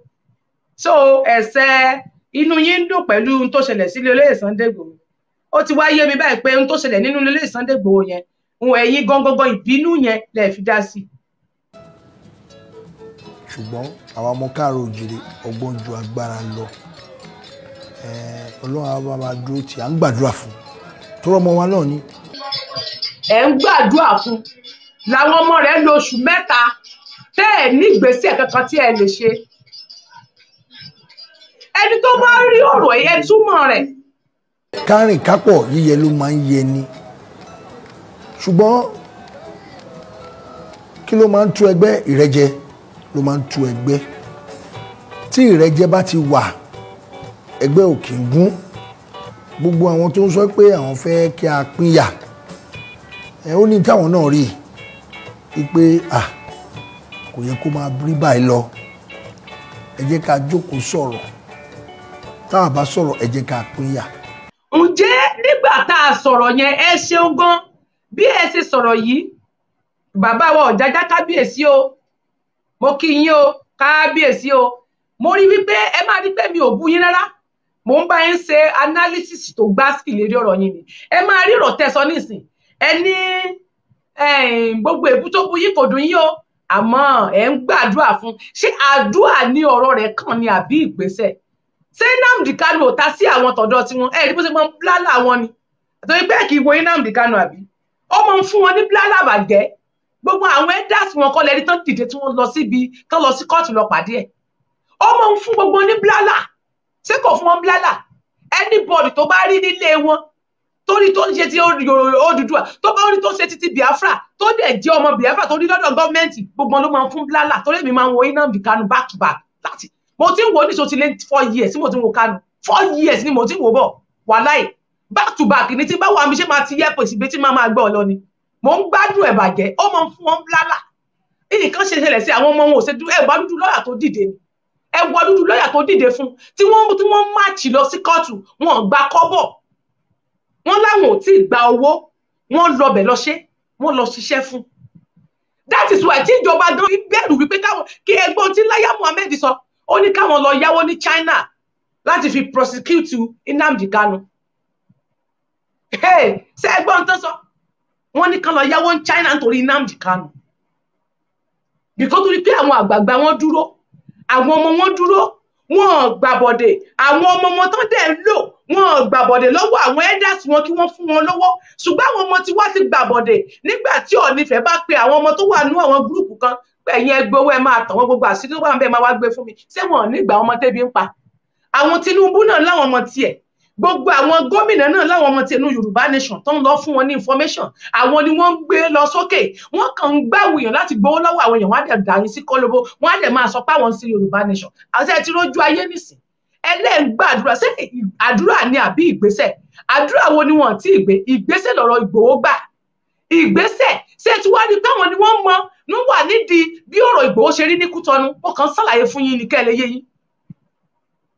So ẹ̀sẹ̀ inú yín ń dùn pẹ̀lú ohun tó ṣẹlẹ̀ sílé olóyè Sunday Igboho. Ó ti wá yé mi báyìí pé ohun tó ṣẹlẹ̀ nínú olóyè Sunday Igboho yẹn, ohun ẹ̀yin gangan ìbínú yẹn lẹ fi dá sí. Ṣùgbọ́n àwọn ọmọ káàárọ̀ òjìrè ọgbọ́n ju agbára lọ. Ọlọ́run á máa dúró tì, à ń gbàdúrà fún tó rọ́mọ wa náà ni. Ẹ ń gbàdúrà fún làwọn ọmọ rẹ̀ lo oṣù mẹ́ta tẹ́ ẹ̀ ní ìgbésẹ̀ kankan tí ẹ lè ṣe. Ẹni tó bá rí ọ̀rọ̀ ẹ túmọ̀ rẹ̀. Kárìn kápọ̀ yíyẹ ló máa ń yẹ ni, ṣùgbọ́n kí ló máa ń tú ẹgbẹ́? Ìrẹ́jẹ ló máa ń tú ẹgbẹ́. Tí ìrẹ́jẹ bá ti wà, ẹgbẹ́ ò kì í gún. Gbogbo àwọn tó ń sọ pé àwọn fẹ́ kí a pínyà, ẹ ó ní táwọn náà rí i pé à kò yẹ kó máa rí báyìí lọ. Ẹ jẹ́ ká jókòó sọ̀rọ̀, tá a bá sọ̀rọ̀ ẹ jẹ́ ká pínyà. Ǹjẹ́ nígbà tá a sọ̀rọ̀ yẹn, ẹ ṣeun gan bí ẹ ṣe sọ̀rọ̀ yìí. Bàbá wa Ọ̀jájá kábíyèsí o, mo kí yín o kábíyèsí o. Mo rí wípé ẹ máa rí pé mi ò bú yín rárá. Mò ń bá yín ṣe analysis tó gbá sí lérí ọ̀rọ̀ yín ni. Ẹ máa rí ọ̀rọ̀ tẹ́ sọ nísìn. Ẹ ní gbogbo èébú tó bu yín kò dùn yín o, àmọ́ ẹ ń gbàdúrà fún. Ṣé àdúrà ní ọ̀rọ̀ rẹ̀ kàn ní àbí ìgbésẹ̀? Ṣé Nnamdi Kanu ò ta sí àwọn tọ̀dọ̀ tiwọn? Ẹ rí bó ṣe máa ń blálà wọn ni. Torí pé kì í wo Nnamdi Kanu àbí? Ó máa ń fún wọn ní blálà bàjẹ́. Gbogbo àwọn elders wọn kọ́ lẹ́rí tán dìde tí wọ́n lọ síbi tán lọ sí kóòtù lọ pàdé ẹ̀. Ó máa ń fún gbogbo ní blálà. Ṣé kò fún wọn blálà? Anybody tó bá rí nílé wọn torí tó ń ṣe ti Odùduwà, tó bá rí tó ṣe ti Biafra, tó dẹ̀ jẹ́ ọmọ Biafra tó rí lọ́dọ̀ gọ́ọ̀mẹ̀ntì, gbogbo ló máa ń fún blálà. Torí èmi máa ń wo Nnamdi Kanu back to back. Láti mo ti ń wo níṣó ti lé 4 years tí mo ti ń wo Kanu, 4 years ni mo ti ń wo bọ̀, wàláì back to back ní tí bá wà mí ṣe máa ti yẹ pèsè bí tí máa máa gbọ́ ọ lọ ni. Mo ń gbádùn ẹ̀ bàjẹ́, ó máa ń fún wọn blálà. Nǹkan ṣe ṣẹlẹ̀ sí àwọn ọmọ wọn ò ṣe dúró. Ẹ wá dúdú lọ́yà tó dìde ni, ẹ wá dúdú lọ́yà tó dìde fún tí wọ́n máàchì lọ sí kóòtù, wọn ò gba kọ́bọ̀, wọ́n láwọn ò tí ì gba owó, wọ́n lọbẹ̀ lọ ṣe, wọ́n lọ ṣiṣẹ́ fún. That is why tí ìjọba gan bẹ̀rù wípé káwọn kí ẹgbọ́n tí Láyá Muhammed sọ, ó ní káwọn lọ yáwó ní China láti fi prosecute Nnamdi Kanu. Ṣé ẹgbọ́n tó sọ? Wọ́n ní kán lọ yáwó ní China nítorí Nnamdi Kanu. Because torí pé àwọn àgbààgbà wọn dúró, àwọn ọmọ wọn dúró, wọn gbàbọ̀dè, àwọn ọmọ wọn tán dẹ̀ ń lò, wọn gbàbọ̀dè lọ́wọ́ àwọn elders wọn kí wọ́n fún wọn lọ́wọ́. Ṣùgbọ́n àwọn ọmọ tí wá ti gbàbọ̀dè nígbà tí Ọọ̀nifẹ̀ bá pe àwọn ọmọ tó wà nú àwọn gúrùpù kan pé ẹ̀yin ẹgbẹ́ owó ẹ máa tàn wọ́n, gbogbo àṣírí tó wà ń bẹ́ẹ̀ máa wá gbé fún mi. Ṣé wọn ò ní gbà ọmọ tẹ́bi ń pa? Àwọn Tinubu náà láwọn ọmọ tiẹ̀, gbogbo àwọn gómìnà náà láwọn ọmọ tiẹ̀ ní Yorùbá nation tó ń lọ fún wọn ní information. Àwọn ni wọ́n ń gbé lọ sókè, wọ́n kàn ń gbàwò èèyàn láti gbowó lọ́wọ́ àwọn èèyàn, wọ́n á dẹ̀ dàrin sí kólóbó, wọ́n á dẹ̀ máa sọ pé àwọn ń ṣe Yorùbá nation. Àti ẹ ti rójú ayé nísìn, ẹlẹ́ǹgbàdúrà. Ṣé àdúrà ni àbí ìgbésẹ̀? Àdúrà wo ni wọ́n ti gbé? Ìgbésẹ̀ lọ̀rọ̀ Ìgbòho gbà. Ìgbésẹ̀ ṣé tí wàá rí táwọn ni wọ́n mọ ní wà nídìí bí ọ̀rọ̀ Ìgbòho ṣe rí ní Kútọ́nù. Ó kàn ṣàlàyé fún yín ní kẹ́lẹ́ yé yín.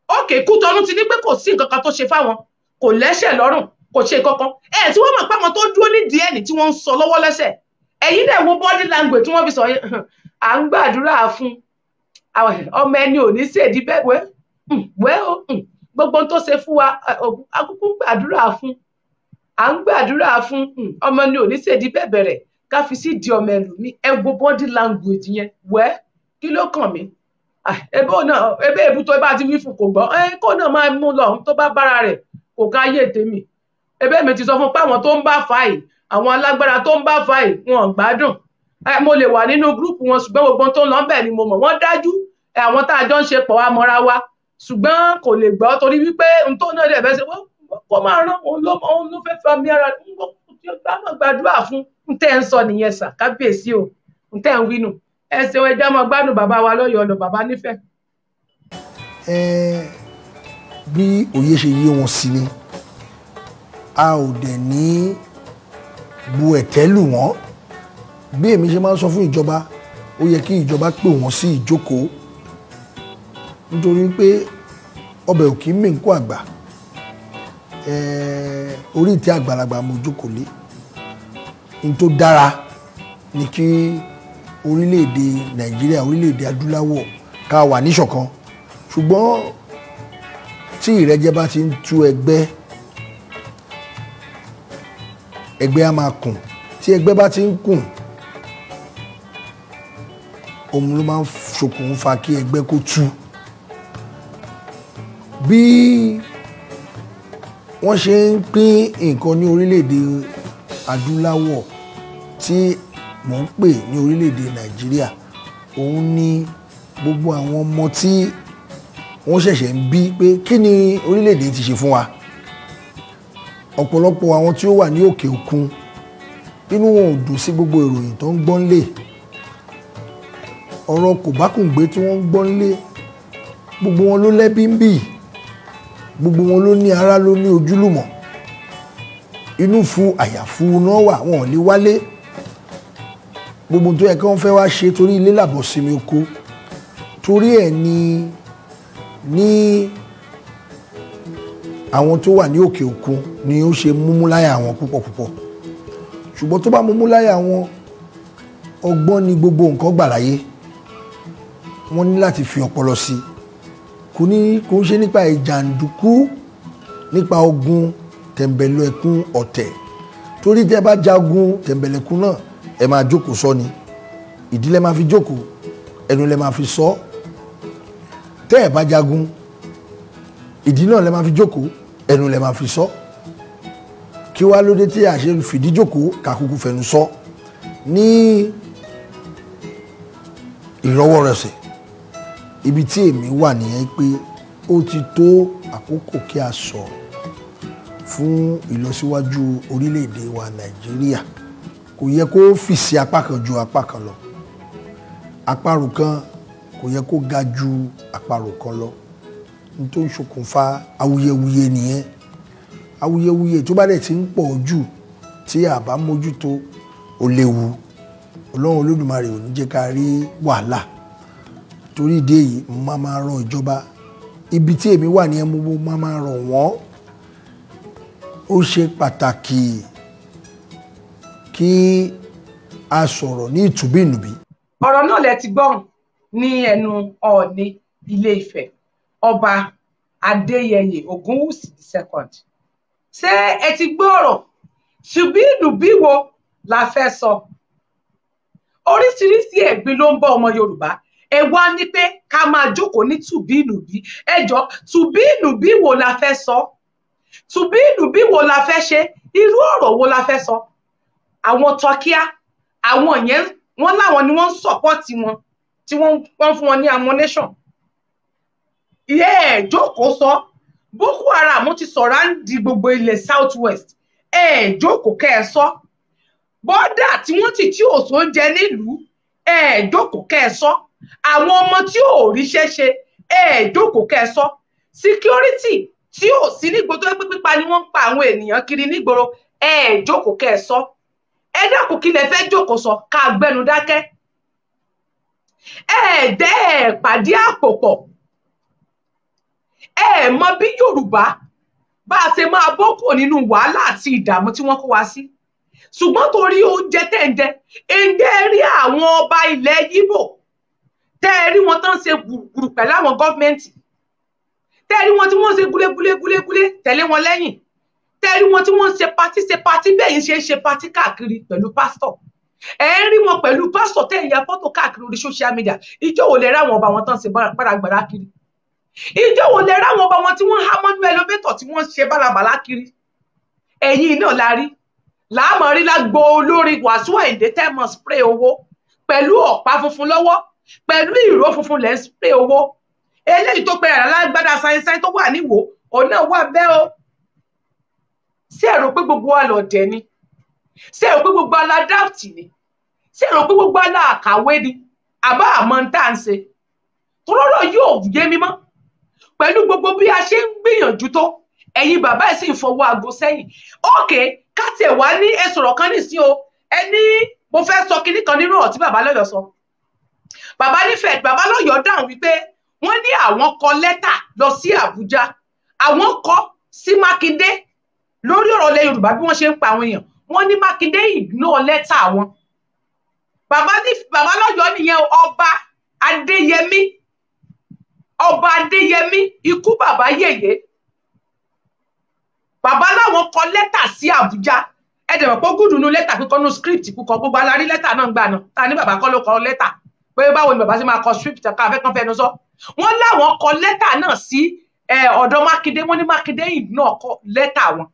Ókè, Kútọ́nù ti ní pé kò sí nǹkan kan tó ṣe fáwọn, kò lẹ́sẹ̀ lọ́rùn, kò ṣe kankan. Ẹ tí wọ́n mọ̀ pé àwọn tó dúró nídìí ẹ̀nì tí wọ́n ń sọ lọ́wọ́ lẹ́sẹ̀, ẹ̀yin náà wo body language tí wọ́n fi sọ yẹn. À ń gbàdúrà fún ọmọ ẹni ò ní ṣèdí bẹ́ẹ̀ wẹ́ wẹ́ o, gbogbo tó ṣe fún wa akúkú ń gbàdúrà fún, à ń gbàdúrà fún ọmọ ẹni ò ní ṣèdí bẹ́ẹ̀ bẹ̀rẹ̀ ká fi sí di ọmọ ẹlòmíì. Ẹ wo body language yẹn, wẹ́ kí ló kàn mí? Ebe náà ebe èbú tó bá ti wí fún kò gbọ́, ẹ kó náà máa mú lọ tó bá bára rẹ̀ kò ká yé tèmi. Ebe mi ti sọ fún pé àwọn tó ń bá fà yìí, àwọn alágbára tó ń bá fà yìí, wọn ò gbádùn. Mo lè wà nínú gúrúùpù wọn, ṣùgbọ́n gbogbo tó ń lọ bẹ́ẹ̀ ni mo mọ̀ wọ́n dájú. Àwọn tá a jọ ń ṣe pọ̀ wá mọ́ra wa, ṣùgbọ́n kò lè gbọ́ torí wípé n tó náà dẹ̀ fẹ́ ṣe kó máa rán òun ló fẹ́ fa mi ara gbàdúrà fún. N tẹ́ ń sọ nìyẹn sà, kábíyèsí o, n tẹ́ ń wí nù. Ẹ ṣeun, ẹ jẹ́ máa gbádùn bàbá wa lọ́yọ̀ọ́ lọ, bàbá nífẹ̀ẹ́. Bí òye ṣe yé wọn sí ni, a ò dẹ̀ ní bu ẹ̀tẹ́ lù wọ́n. Bí èmi ṣe máa ń sọ fún ìjọba, ó yẹ kí ìjọba pè wọ́n sí ìjókòó, nítorí pé ọbẹ̀ ò kì í mì ń kó àgbà. Orí ìtẹ́ àgbàlagbà mo jókòó lé. N tó dára ni kí orílẹ̀-èdè Nàìjíríà, orílẹ̀-èdè adúláwọ̀ ká wà níṣọ̀kan. Ṣùgbọ́n tí ìrẹ́jẹ bá ti ń tú ẹgbẹ́, ẹgbẹ́ á máa kùn. Tí ẹgbẹ́ bá ti ń kùn, òun ló máa ń ṣokùnfà kí ẹgbẹ́ kó tú. Bí wọ́n ṣe ń pín nǹkan ní orílẹ̀-èdè adúláwọ̀ tí mò ń pè ní orílẹ̀-èdè Nàìjíríà, òun ni gbogbo àwọn ọmọ tí wọ́n ṣẹ̀ṣẹ̀ ń bí pé kí ni orílẹ̀-èdè ti ṣe fún wa. Ọ̀pọ̀lọpọ̀ àwọn tí ó wà ní òkè òkun, inú wọn ò dùn sí gbogbo ìròyìn tó ń gbọ́ ńlé, ọ̀rọ̀ kòbákùngbé tí wọ́n ń gbọ́ ńlé. Gbogbo wọn ló lẹ́bí ń bì, gbogbo wọn ló ní ará, ló ní ojúlùmọ̀. Inú fu àyàfu náà wà, wọn ò lè wálé. Gbogbo tó yẹ kí wọ́n fẹ́ wá ṣe torí ilé làbọ̀ sinmi oko. Torí ẹ̀ ni ní àwọn tó wà ní òkè òkun ni ó ṣe múmú láyà wọn púpọ̀ púpọ̀. Ṣùgbọ́n tó bá múmú láyà wọn, ọgbọ́n ni gbogbo nǹkan gbà láyé. Wọ́n ní láti fi ọpọlọ sí i. Kò ní kò ń ṣe nípa ìjàǹdùkú, nípa ogun tẹ̀m̀bẹ̀lẹ̀kun ọ̀tẹ̀. Torí tẹ́ bá jagun tẹ̀m̀bẹ̀lẹ̀kun náà, ẹ máa jókòó sọ ni. Ìdí lẹ máa fi jókòó, ẹnu lẹ máa fi sọ. Tẹ́ ẹ bá jagun, ìdí náà lẹ máa fi jókòó, ẹnu lẹ máa fi sọ. Kí wá lóde tí a ṣe fìdí jókòó kàkúkú fẹnu sọ ní ìrọwọ́rọsẹ̀? Ibi tí èmi wà nìyẹn pé ó ti tó àkókò kí a sọ̀rọ̀ fún ìlọsíwájú orílẹ̀-èdè wa Nàìjíríà. Kò yẹ kó fì sí apá kan ju apá kan lọ. Àparò kan kò yẹ kó ga ju àparò kan lọ. N tó ń ṣokùnfà awuyewuye nìyẹn. Awuyewuye tó bá dẹ̀ ti ń pọ̀ jù tí a bá mójútó, ó léwu. Ọlọ́run Olódùmarè ò ní jẹ́ ká rí wàhálà. Torí ìdí èyí, mo máa rọ ìjọba. Ibi tí èmi wà nìyẹn, mo máa rọ̀ wọ́n. Ó ṣe pàtàkì kí a sọ̀rọ̀ ní ìtùbínùbí. Ọ̀rọ̀ náà lẹ ti gbọ́n ní ẹnu Ọọ̀ni Ilé Ifẹ̀, Ọba Adéyẹyè Ògúnwùsì II. Ṣé ẹ ti gbọ́ ọ̀rọ̀? Tùbínùbí wo la fẹ́ sọ? Oríṣiríṣi ẹ̀gbin ló ń bá ọmọ Yorùbá. Ẹ wá ní pé ká máa jókòó ní tùbínùbí. Ẹ jọ, tùbínùbí wo la fẹ́ sọ? Tùbínùbí wo la fẹ́ ṣe? Irú ọ̀rọ̀ wo la fẹ́ sọ? Àwọn Tọ́kíá, àwọn yẹn wọ́n láwọn ni wọ́n ń sọ̀pọ́tì wọn, tí wọ́n fún wọn ní ammunition. Ìyẹn ẹ̀ jókòó sọ. Boko Haram ti sọ̀ráǹdì gbogbo ilẹ̀ South West. Ẹ jókòó kẹ́ ẹ sọ. Bọ́dà tí wọ́n ti tí ò sóúnjẹ nílùú, ẹ jókòó kẹ́ ẹ sọ. Àwọn ọmọ tí ò ríṣẹ́ ṣe, ẹ jókòó kẹ́ ẹ sọ. Security tí ò sí nígboro tó pé pípa ni wọ́n ń pa àwọn ènìyàn kiri nígboro, ẹ jókòó kẹ́ ẹ sọ. Ẹ dákun, kí lẹ fẹ́ jókòó sọ? Ká gbẹnu dákẹ́. Ẹ dẹ́ ẹ pàdé àpò pọ̀. Ẹ mọ bí Yorùbá bá a ṣe máa bọ́ kúrò nínú wàhálà àti ìdààmú tí wọ́n kó wa sí. Ṣùgbọ́n torí oúnjẹ tẹ̀ ń jẹ, ǹjẹ́ ẹ rí àwọn ọba ilẹ̀ Yíbò tẹ́ ẹ rí wọn tán ṣe gbùrùgbùrù pẹ̀lú àwọn gọ́ọ̀mẹ̀ntì, tẹ́ ẹ rí wọn tí wọ́n ṣe gúlégúlégúlégúlé tẹ̀lé wọn lẹ́yìn, tẹ́ ẹ rí wọn tí wọ́n ṣe patí ṣe patí bẹ́ẹ̀ yín ṣe ń ṣe patí káàkiri pẹ̀lú pásítọ̀, ẹ ń rí wọn pẹ̀lú pásítọ̀ tẹ́ ẹ ya fọ́tò káàkiri orí social media. Ìjọ́ wo lẹ ráwọn ọba wọn tán ṣe gbàràgbàrà kiri? Ìjọ́ wo lẹ ráwọn ọba wọn tí wọ́n há mọ́nú ẹlọ́mẹ́tọ̀ tí wọ́n ṣe bálabàlá kiri? Ẹ̀yin náà la rí láàmú rí lágbo olórin Wàsíù Àyìndé tẹ́ mọ̀ spray owó pẹ̀lú ọ̀pá funfun lọ́wọ́, pẹ̀lú ìró funfun lẹ́ ń spray owó. Eléyìí tó pe alágbádá sáyẹ́nsáyẹ́ tó wà níwò, òun náà wà bẹ́ẹ̀ o. Ṣé ẹ rò pé gbogbo wa lọ̀dẹ̀ ni? Ṣé ẹ rò pé gbogbo wa la dáàtì ni? Ṣé ẹ rò pé gbogbo wa la àkàwé ni? Àbá àmọ́ ń tà ń ṣe. Tòrọ́rọ̀ yóò yé mi mọ́. Pẹ̀lú gbogbo bí a ṣe ń gbìyànjú tó, ẹ̀yin bàbá ẹ̀ sì ń fọwọ́ aago sẹ́yìn. Ókè, ká tiẹ̀ wá ní ẹ sọ̀rọ̀ kan nísìnyí o. Ẹ ní mo fẹ́ sọ kinní kan nínú ọ̀rọ̀ tí bàbá lọ́yọ̀ sọ. Bàbá nífẹ̀ẹ́ bàbá lọ́yọ̀ dáhùn wípé wọ́n ní àwọn kọ lẹ́tà lọ sí Àbújá. Àwọn kọ sí Mákindé lórí ọ̀rọ̀ ilẹ̀ Yorùbá bí wọ́n ṣe ń pa àwọn èèyàn. Wọ́n ní Mákindé ignore lẹ́tà wọn. Bàbá lọ́yọ̀ nìyẹn, Ọba Adéyẹmí. Ọba Adéyẹmí, ikú bàbá yèyé. Bàbá láwọn kọ lẹ́tà sí Àbújá. Ẹ dẹ̀ mọ̀ pé gùdù nu lẹ́tà kíkọ nu script kíkọ, gbogbo alárí lẹ́tà náà gbà náà. Ta ní bàbá kọ́ ló kọ lẹ́tà? Pé báwo ni bàbá ṣe máa kọ script ká fẹ́ kán fẹnu sọ? Wọ́n láwọn kọ lẹ́tà náà sí ọ̀dọ̀ Mákindé. Wọ́n ní Mákindé ignore kọ lẹ́tà wọn.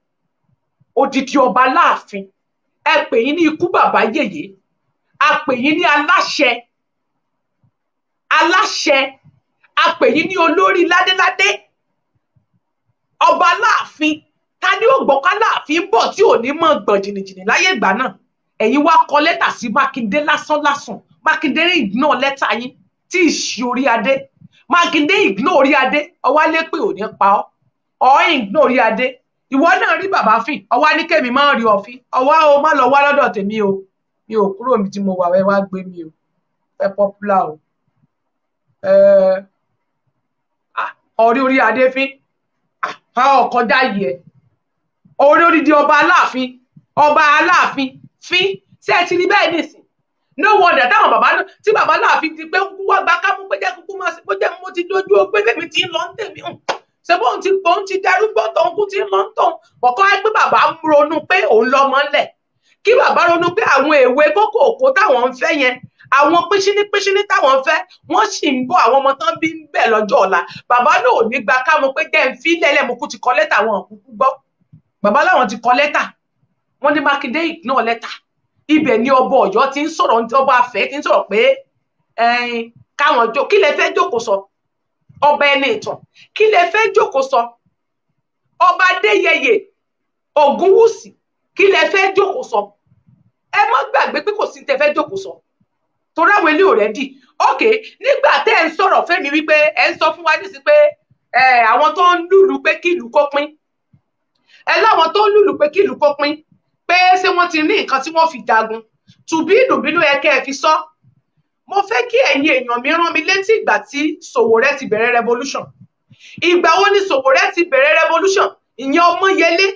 Odidi ọba láàfin. Ẹ pè yín ní ikú bàbá yèyé. A pè yín ní aláṣẹ. Aláṣẹ. A pè yín ní olórí ládéládé. Ọba láàfin. Ta ni ó gbọ́ ká láàfin bọ̀ tí ò ní mọ̀ gbọ̀n jìnnìjìnnì láyé ìgbà náà? Ẹ̀yin wá kọ lẹ́tà sí Mákindé lásán lásán. Mákindé ignore lẹ́tà yín tí ì ṣe orí adé. Mákindé ignore orí adé. Ọwá lé pé ò ní pa ọ́. Ọ̀ ignore orí adé. Ìwọ náà rí bàbá fìn. Ọwá ní kẹ́mi máa ń rí ọ̀fin. Ọwá o má lọ wá lọ́dọ̀ tèmi o. Mi ò kúrò mi tí mo wà, wẹ́ wá gbé mi o. Fẹ́ popular o. Ọ̀rí orí adé fín. Ọkọjá yìí ẹ̀. Orí odidi ọba aláàfin, ọba aláàfin fín. Ṣé ẹ ti rí bẹ́ẹ̀ nísìn? No wonder táwọn bàbá náà tí bàbá Aláàfin ti pé kúkú wá gba kámú pé jẹ́ kúkú máa ṣe bó jẹ́ mo ti dojú ó pé bẹ́ẹ̀ mi ti ń lọ ń tèmi hàn ṣe bóun ti gbóun ti darúgbó tóun kú ti ń lọ ń tóun bọ̀kọ́ á pé bàbá ń ronú pé òun lọ́mọ ńlẹ̀, kí bàbá ronú pé àwọn èwe kókó òkó táwọn ń fẹ́ yẹn, àwọn pínṣíní pínṣíní táwọn ń fẹ́, wọ́n sì ń bọ̀ àwọn ọmọ tán bí ń bẹ̀ lọ́jọ́ ọ̀la. Bàbá náà ò ní gba kámú pé jẹ́ ń fi lẹ́lẹ̀ mo kú ti kọ lẹ́tà, wọn kúkú gbọ́. Bàbá láwọn ti kọ lẹ́tà, wọ́n ní Mákindé ignore lẹ́tà. Ibẹ̀ ni ọba Ọ̀yọ́ ti ń sọ̀rọ̀, ọba Afẹ́ ti ń sọ̀rọ̀ pé káwọn jó, kí lẹ fẹ́ jókòó sọ? Ọba ẹni ìtàn, kí lẹ fẹ́ jókòó sọ? Ọba Adéyẹyè Ògúnwùsì, kí lẹ fẹ́ jókòó sọ? Ẹ má gbàgbé pé kò sí tẹ fẹ́ jókòó sọ, torí àwọn ilé already. Ok, nígbà tẹ́ ẹ ń sọ̀rọ̀ fẹ́mi wípé ẹ ń sọ fún wa nísìsiyìí pé àwọn tó ń lùlù pé kí ìlú kó pín, ẹ láwọn tó ń lùlù pé kí ìlú kó pín, pé ṣé wọ́n ti ní nǹkan tí wọ́n fi jagun? Tùbí ìdùnbí ló yẹ kẹ́ ẹ fi sọ. Mo fẹ́ kí ẹ̀yin èèyàn mi rán mi létí ìgbà tí Sowore ti bẹ̀rẹ̀ revolution. Ìgbà wo ni Sowore ti bẹ̀rẹ̀ revolution? Ìyẹn Ọmọyẹlé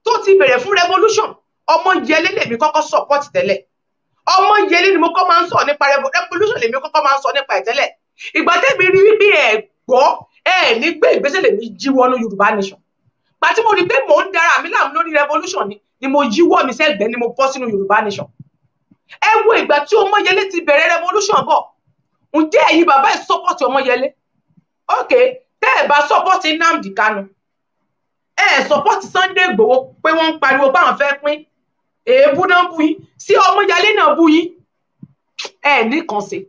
tó ti bẹ̀rẹ̀ fún revolution. Ọmọyẹlé lèmi kọ́kọ́ support tẹ́lẹ̀. Ọmọyẹlé ni mo kọ́ máa ń sọ nípa revolution, lèmi kọ́kọ́ máa ń sọ nípa ẹ̀ tẹ́lẹ̀. Ìgbà tẹ́mi rí wípé ẹ̀ gbọ́ ẹ̀ ní gbé ìgbésẹ̀ lèmi jí wọnú Yorùbá nation. Gbà tí mo rí pé mò ń dara mi láàmú lórí revolution ni mo yíwọ́ mi sẹ́gbẹ̀ẹ́ ni mo bọ́ sínú Yorùbá nation. Ẹ wo ìgbà tí Ọmọyẹlé ti bẹ̀rẹ̀ revolution bọ̀, ǹjẹ́ ẹ̀yin bàbá ẹ̀ support Ọmọyẹlé? Ok, tẹ́ ẹ̀ bá support Nnamdi Kanu, ẹ̀ support Sunday Igboho pé wọ́n ń pariwo báwọn fẹ́ pín, èébú náà bú yín, sí Ọmọyẹlé náà bú yín, ẹ̀ nìkan ṣe.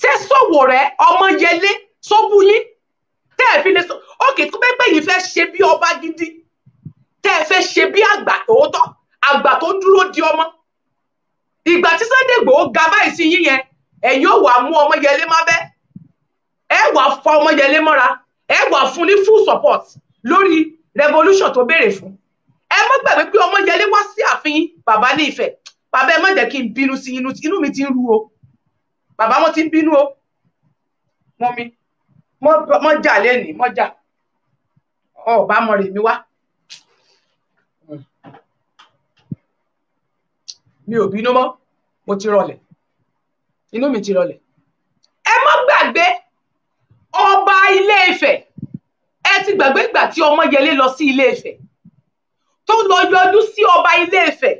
Ṣé Sowore Ọmọyẹlé só bú yín? Tẹ́ ẹ̀ fi lè sọ, ok, tó bẹ́ẹ̀ pé yìí fẹ́ ṣe bí ọba gidi, tẹ́ ẹ fẹ́ ṣe bí àgbà tòótọ́, àgbà tó dúró di ọmọ. Ìgbà tí Sunday Igboho ga báyìí sí yín yẹn, ẹ̀yin ò wá mú Ọmọyẹlé má bẹ́, ẹ wà fa Ọmọyẹlé mọ́ra, ẹ wà fún ní full support lórí revolution tó béèrè fún. Ẹ má gbàgbé pé Ọmọyẹlé wá sí ààfin bàbá ní Ifẹ̀. Bàbá ẹ má jẹ́ kí n bínú sí inú, inú mi ti ń ru o. Bàbá wọn ti ń bínú o. Mọ́ mi, mọ́ jà lẹ́nìí, mọ́ jà. Ọ̀bá mọ̀ rèmi wá. Mi ò bínú mọ́, mo ti rọlẹ̀, inú mi ti rọlẹ̀. Ẹ má gbàgbé ọba Ilé Ifẹ̀. Ẹ ti gbàgbé ìgbà tí Ọmọyẹlé lọ sí Ilé Ifẹ̀, tó lọ yọjú sí ọba Ilé Ifẹ̀,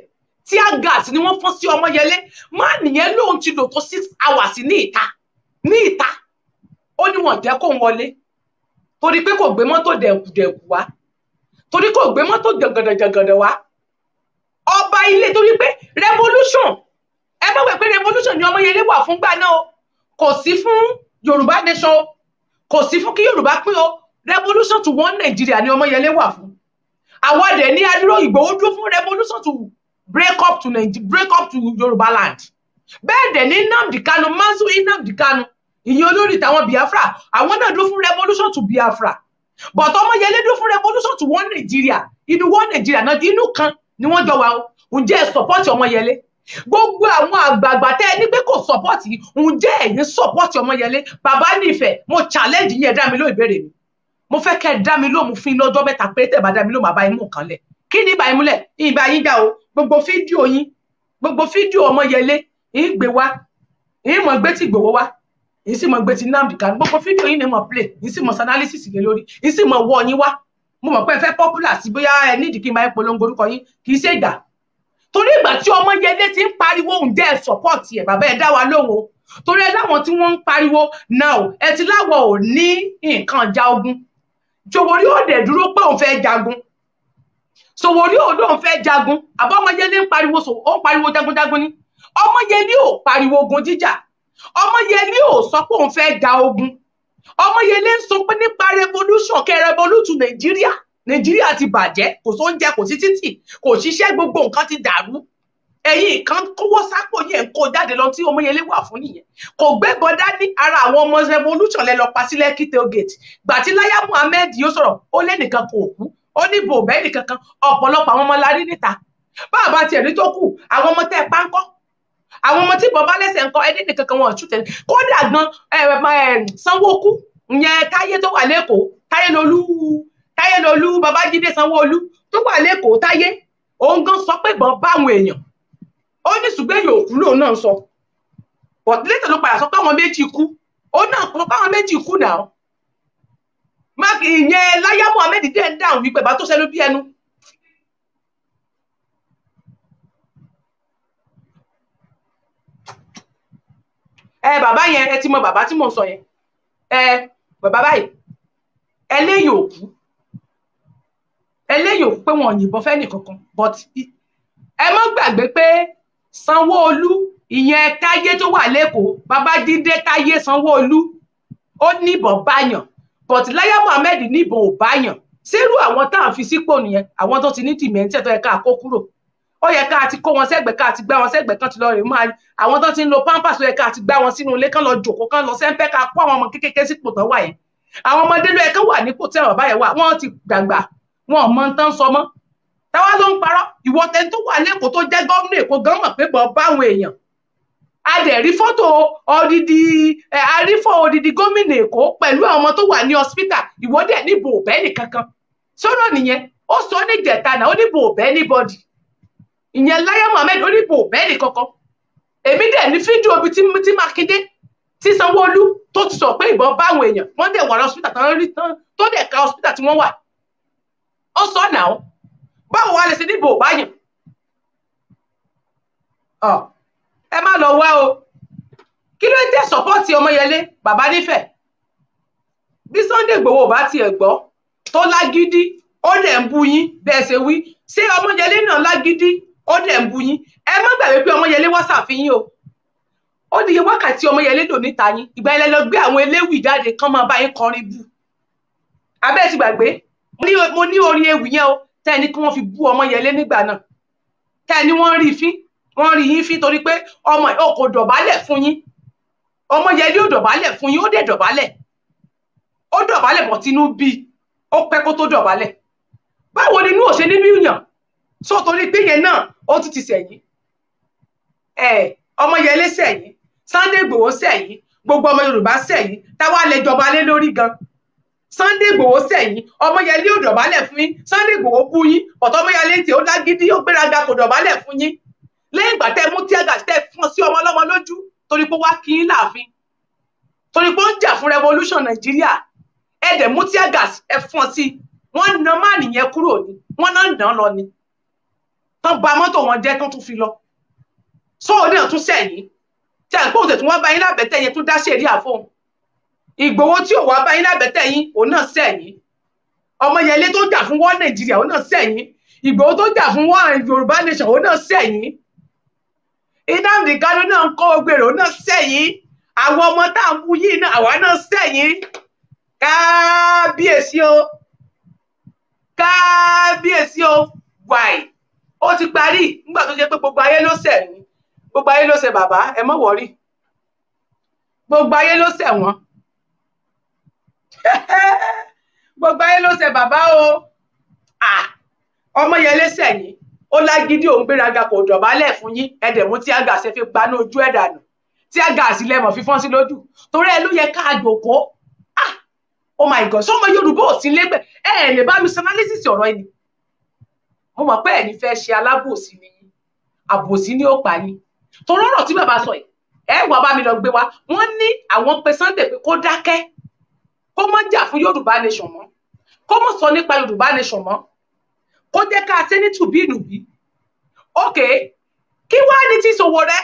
tí gas ni wọ́n fọ́n sí Ọmọyẹlé. Má nìyẹn lóun ti lò tó 6 hours ní ìta, ní ìta. Ó ní wọ́n jẹ́ kó ń wọlé torí pé kò gbé mọ́tò dẹ̀kùdẹ̀kù wá, torí kò gbé mọ́tò jàngàdàjàngàdà wá. Ọba ilé, torí pé revolution, ẹ má wẹ̀ pé revolution ni Ọmọyẹlé wà fún gbà náà o. Kò sí fún Yorùbá nation o, kò sí fún kí Yorùbá pín o. Revolution to one Nigeria ni Ọmọyẹlé wà fún. Àwọn dẹ̀ ní adúró Ìgbòho dúró fún revolution to break up to Nigeria, break up to Yorùbá land. Bẹ́ẹ̀ dẹ̀ ní Nnamdi Kanu, Mazi Nnamdi Kanu, ìyẹn olórí tàwọn Biafra, àwọn náà dúró fún revolution to Biafra. But Ọmọyẹlé dúró fún revolution to one Nigeria. Inú one Nigeria náà, inú kan ni wọ́n jọ wà o. Ǹjẹ́ ẹ support Ọmọyẹlé? Gbogbo àwọn àgbààgbà tẹ́ ẹ ní pé kò support yìí, ǹjẹ́ ẹ̀yin support Ọmọyẹlé? Bàbá nífẹ̀ẹ́, mo challenge yín, ẹ dá mi lóhùn ìbéèrè mi. Mo fẹ́ kẹ́ ẹ dá mi lóhùn fún iná ọjọ́ mẹ́ta pé tẹ́ bá dá mi lóhùn, màá bá yín mú nǹkan lẹ̀. Kí ni ìbá yín múlẹ̀? Ìbá yín já o. Gbogbo fídíò yín, gbogbo fídíò Ọmọyẹlé, yín gbé wá, yín mọ̀ gbé tí Ìgbòho wá, yín sì mọ̀ gbé tí Nnamdi Kanu. Gbogbo fídíò yín ni mo play, yín sì mọ̀ analysis lé lórí, yín sì mọ̀ wọ́ yín wá. Mo mọ̀ pé ẹ fẹ́ popular sí, bóyá ẹ nídìí kí n máa polongo orúkọ yín, kì í ṣe ìgbà. Torí ìgbà tí Ọmọyẹlé ti ń pariwo ǹjẹ́ ẹ support ẹ̀, bàbá ẹ dá wa lóhùn o. Torí ẹ láwọn tí wọ́n ń pariwo now, ẹ ti láwọ̀ ò ní nǹkan ja ogun. Sowore ò dẹ̀ dúró pé òun fẹ́ jagun. Sowore ò lóun fẹ́ jagun. Àbọ̀ Ọmọyẹlé ń pariwo, ó ń pariwo jagunjagun ni. Ọmọyẹlé ò pariwo ogun jíjà. Ọmọyẹlé ò sọ pé òun fẹ́ ja ogun. Ọmọyẹlé ń sọ pé nípa revolution, kẹ́ revolute Nàìjíríà. Nàìjíríà ti bàjẹ́, kò sóúnjẹ, kò sí títì, kò ṣiṣẹ́, gbogbo nǹkan ti dàrú. Ẹ̀yin kan kówó sápò yẹn ń kó jáde lọ tí Ọmọyẹlé wà fún nìyẹn. Kò gbébọn dání, ara àwọn ọmọ revolution lẹ lọ pa sí Lekki toll gate. Gbà tí Láyá Muhammed yóò sọ̀rọ̀, ó lé nìkan kò kú, ó ní bò bẹ́ẹ̀ nìkan kan, ọ̀pọ̀lọpọ̀ àwọn ọmọ la rí níta. Báàbá tiẹ̀ rí tó kù, àwọn ọmọ tẹ́ ẹ pa ń kọ́, àwọn ọmọ tí bọ̀ bá lẹ́sẹ̀ ń kọ́, ẹni nìkan kan wọn ò ṣùtẹ̀. Kódà gan Sanwó-Kú, ìyẹn Táyé tó wà lẹ́kọ̀ọ́, Táyé Lolú Babájídé Sanwó-Olú tó wà lẹ́kọ̀ọ́, Táyé òun gan sọ pé ìbọn bá àwọn èèyàn. Ó ní ṣùgbọ́n èèyàn òkú lòun náà sọ. But later ló padà sọ pé àwọn méjì kú. Ó náà kọ pé àwọn méjì kú náà. Mark ìyẹn Láyá Muhammed dẹ̀ ń dáhùn wípé bá tó ṣẹlú bí ẹnu. Ẹ bàbá yẹn, ẹ ti mọ bàbá tí mò ń sọ yẹn. Ẹ bàbá báyìí, ẹlẹ́yìn òkú. Ẹlẹ́yìn òkú pé wọn ò yìnbọn fẹ́ nìkankan. But ẹ má gbàgbé pé Sanwó-Olú, ìyẹn Táyé tó wà lẹ́kọ̀ọ́, Babájídé Táyé Sanwó-Olú, ó níbọn báyàn. But Láyá Muhammed níbọn ò báyàn. Sẹ́rù àwọn tá à ń fi sípò nìyẹn, àwọn tó ti ní dementia tó yẹ ká kó kúrò. Ó yẹ ká ti kó wọn sẹ́gbẹ̀ẹ́, ká ti gbá wọn sẹ́gbẹ̀ẹ́ kán ti lọ rè máa. Àwọn tó ti ń lo pampers ó yẹ ká ti gbá wọn sínú ilé kán lọ jòkó kán lọ sẹ́ńpẹ́ ká kó àwọn ọmọ kékeré sípò tán wà yẹn. Àwọn ọmọdé ló yẹ kán wà nípò tí àwọn bàbá yẹn wà, wọ́n ti dàgbà, wọn ò mọ tán sọ mọ́. Táwa ló ń parọ́, ìwọ tẹni tó wà lẹ́kọ̀ọ́ tó jẹ́ gómìnà Èkó gan mọ̀ pé bọ́ báwọn èèyàn. A dẹ̀ rí fọ́tò odidi àrífọ́ odidi gómìnà Èkó pẹ̀lú àwọn ọmọ tó wà ní hospital, ìwọ dẹ̀ níbo òbẹ́ nìkankan. Sọ́rọ̀ nìyẹn, ó sọ ní ìjẹta náà, ó níbo òbẹ́ anybody. Ìyẹn Láyá Muhammed ó níbo òbẹ́ nìkankan. Èmi dẹ̀ ní fídíò ibi tí Mákindé tí Sanwó-Olú tó ti sọ pé ìbọn báwọn èèyàn, wọ́n dẹ̀ wà ní hospital tán rí tán tó dẹ̀ ka hospital tí wọ́n wà. Ó sọ náà, báwo wá lè ṣe níbo òbáyàn? Ẹ má lọ wá o. Kí ló dé sọ́pọ́ọ̀tì Ọmọyẹlé bàbá nífẹ̀ẹ́? Bí Sunday Igboho bá tiẹ̀ gbọ́ tó lágídí, ó dẹ̀ ń bú yín bẹ́ẹ̀ ṣe wí. Ṣé Ọmọyẹlé náà lágídí, ó dẹ̀ ń bú yín? Ẹ má gbàgbé pé Ọmọyẹlé wá ṣàfihàn o. Ó di wákàtí Ọmọyẹlé lò níta yín. Ìgbà ilẹ̀ lọ gbé àwọn eléwì jáde kán máa bá yín kọrin bú. Abẹ́ ti gbàgbé. Mo ní orin ewì yẹn o. Tẹ́ ẹ ní kí wọ́n fi bú Ọmọyẹlé nígbà náà. Tẹ́ ẹ ní wọ́n rí fín. Wọ́n rí yín fín torí pé ọmọ ò kò dọ̀bálẹ̀ fún yín. Ọmọyẹlé ò dọ̀bálẹ̀ fún yín, ó dẹ̀ dọ̀bálẹ̀. Ó dọ̀bálẹ̀ bọ̀ tínú bí, ó pẹ́ kó tó dọ̀bálẹ̀. Báwo ni inú ò ṣe níbí yàn? Sọ torí pé yẹn náà ó tún ti sẹ̀yìn. Ẹ Ọmọyẹlé sẹ̀yìn, Sunday Igboho sẹ̀yìn, gbogbo ọmọ Yorùbá sẹ̀yìn, táwa lè jọba lé lórí gan. Sunday Igboho sẹ̀yìn, Ọmọyẹlé ò dọ̀bálẹ̀ fún yín, Sunday Igboho bú yín, ọ̀tọ̀ Ọmọyẹlé tí ó lágídí, ó gbéraga kò dọ̀bálẹ̀ fún yín. Lẹ́yìn ìgbà tẹ́ mú tear gas tẹ́ fọ́n sí ọmọ ọlọ́mọ lójú torí pé wá kí yín láàfin, torí pé ó ń jà fún revolution Nàìjíríà, ẹ dẹ̀ mú tear gas ẹ fọ́n sí, wọ́n na máàlì yẹn kúrò ní, wọ́n náà nà lọ ni, tán ba mọ́tò wọn jẹ́ tán tún fi lọ. Sóò náà tún sẹ̀yìn, tí à ń pòun tẹ̀tún wá bá yín lábẹ́tẹ̀ yẹn tún dá sẹ̀ríà fóun. Ìgbòho tí ò wá bá yín lábẹ́tẹ̀ yín, òun náà sẹ̀yìn. Ọmọyẹlé tó jà fún wọ́n Nàìjíríà, òun náà sẹ̀yìn. Ìgbòho tó jà fún wọ́n Yorùbá nation, òun náà sẹ̀yìn. Nnamdi Kanu náà ń kọ́ ogbèrò náà sẹ́yìn. Àwọn ọmọ tá à ń bú yìí náà, àwa náà sẹ́yìn. Kábíyèsí o, kábíyèsí o, wàì ó ti parí nígbà tó jẹ́ pé gbogbo ayé ló sẹ̀yìn. Gbogbo ayé ló sẹ̀ bàbá, ẹ má wọ̀rí. Gbogbo ayé ló sẹ̀ wọ́n. Gbogbo ayé ló sẹ̀ bàbá o. Ọmọyẹlé sẹ̀yìn. Ó lágídí, òun gbéraga kò dọ̀bálẹ̀ fún yín, ẹ dẹ̀ mú tear gas ẹ fi gbaná ojú ẹ̀ dànù. Tear gas lẹ́mọ̀ fífọ́n sí lójú torí ẹ ló yẹ ká jòkó. Ah, oh my God, sọmọ Yorùbá ò sí lẹ́gbẹ̀ ẹ lè bá mi sọ analysis ọ̀rọ̀ ẹni. Mo mọ̀ pé ẹni fẹ́ ṣe alábòsí ni yín, àbòsí ni ó pa yín. Torí ọ̀rọ̀ tí bàbá sọ yìí, ẹ wà bá mi lọ gbé wa. Wọ́n ní àwọn pe Sunday pé kó dákẹ́, kó má jà fún Yorùbá nation mọ́, kó má sọ nípa Yorùbá nation mọ́, kó jẹ́ ká ṣe ní tùbí ìnùbí. Ok, kí wá ní tí Sowore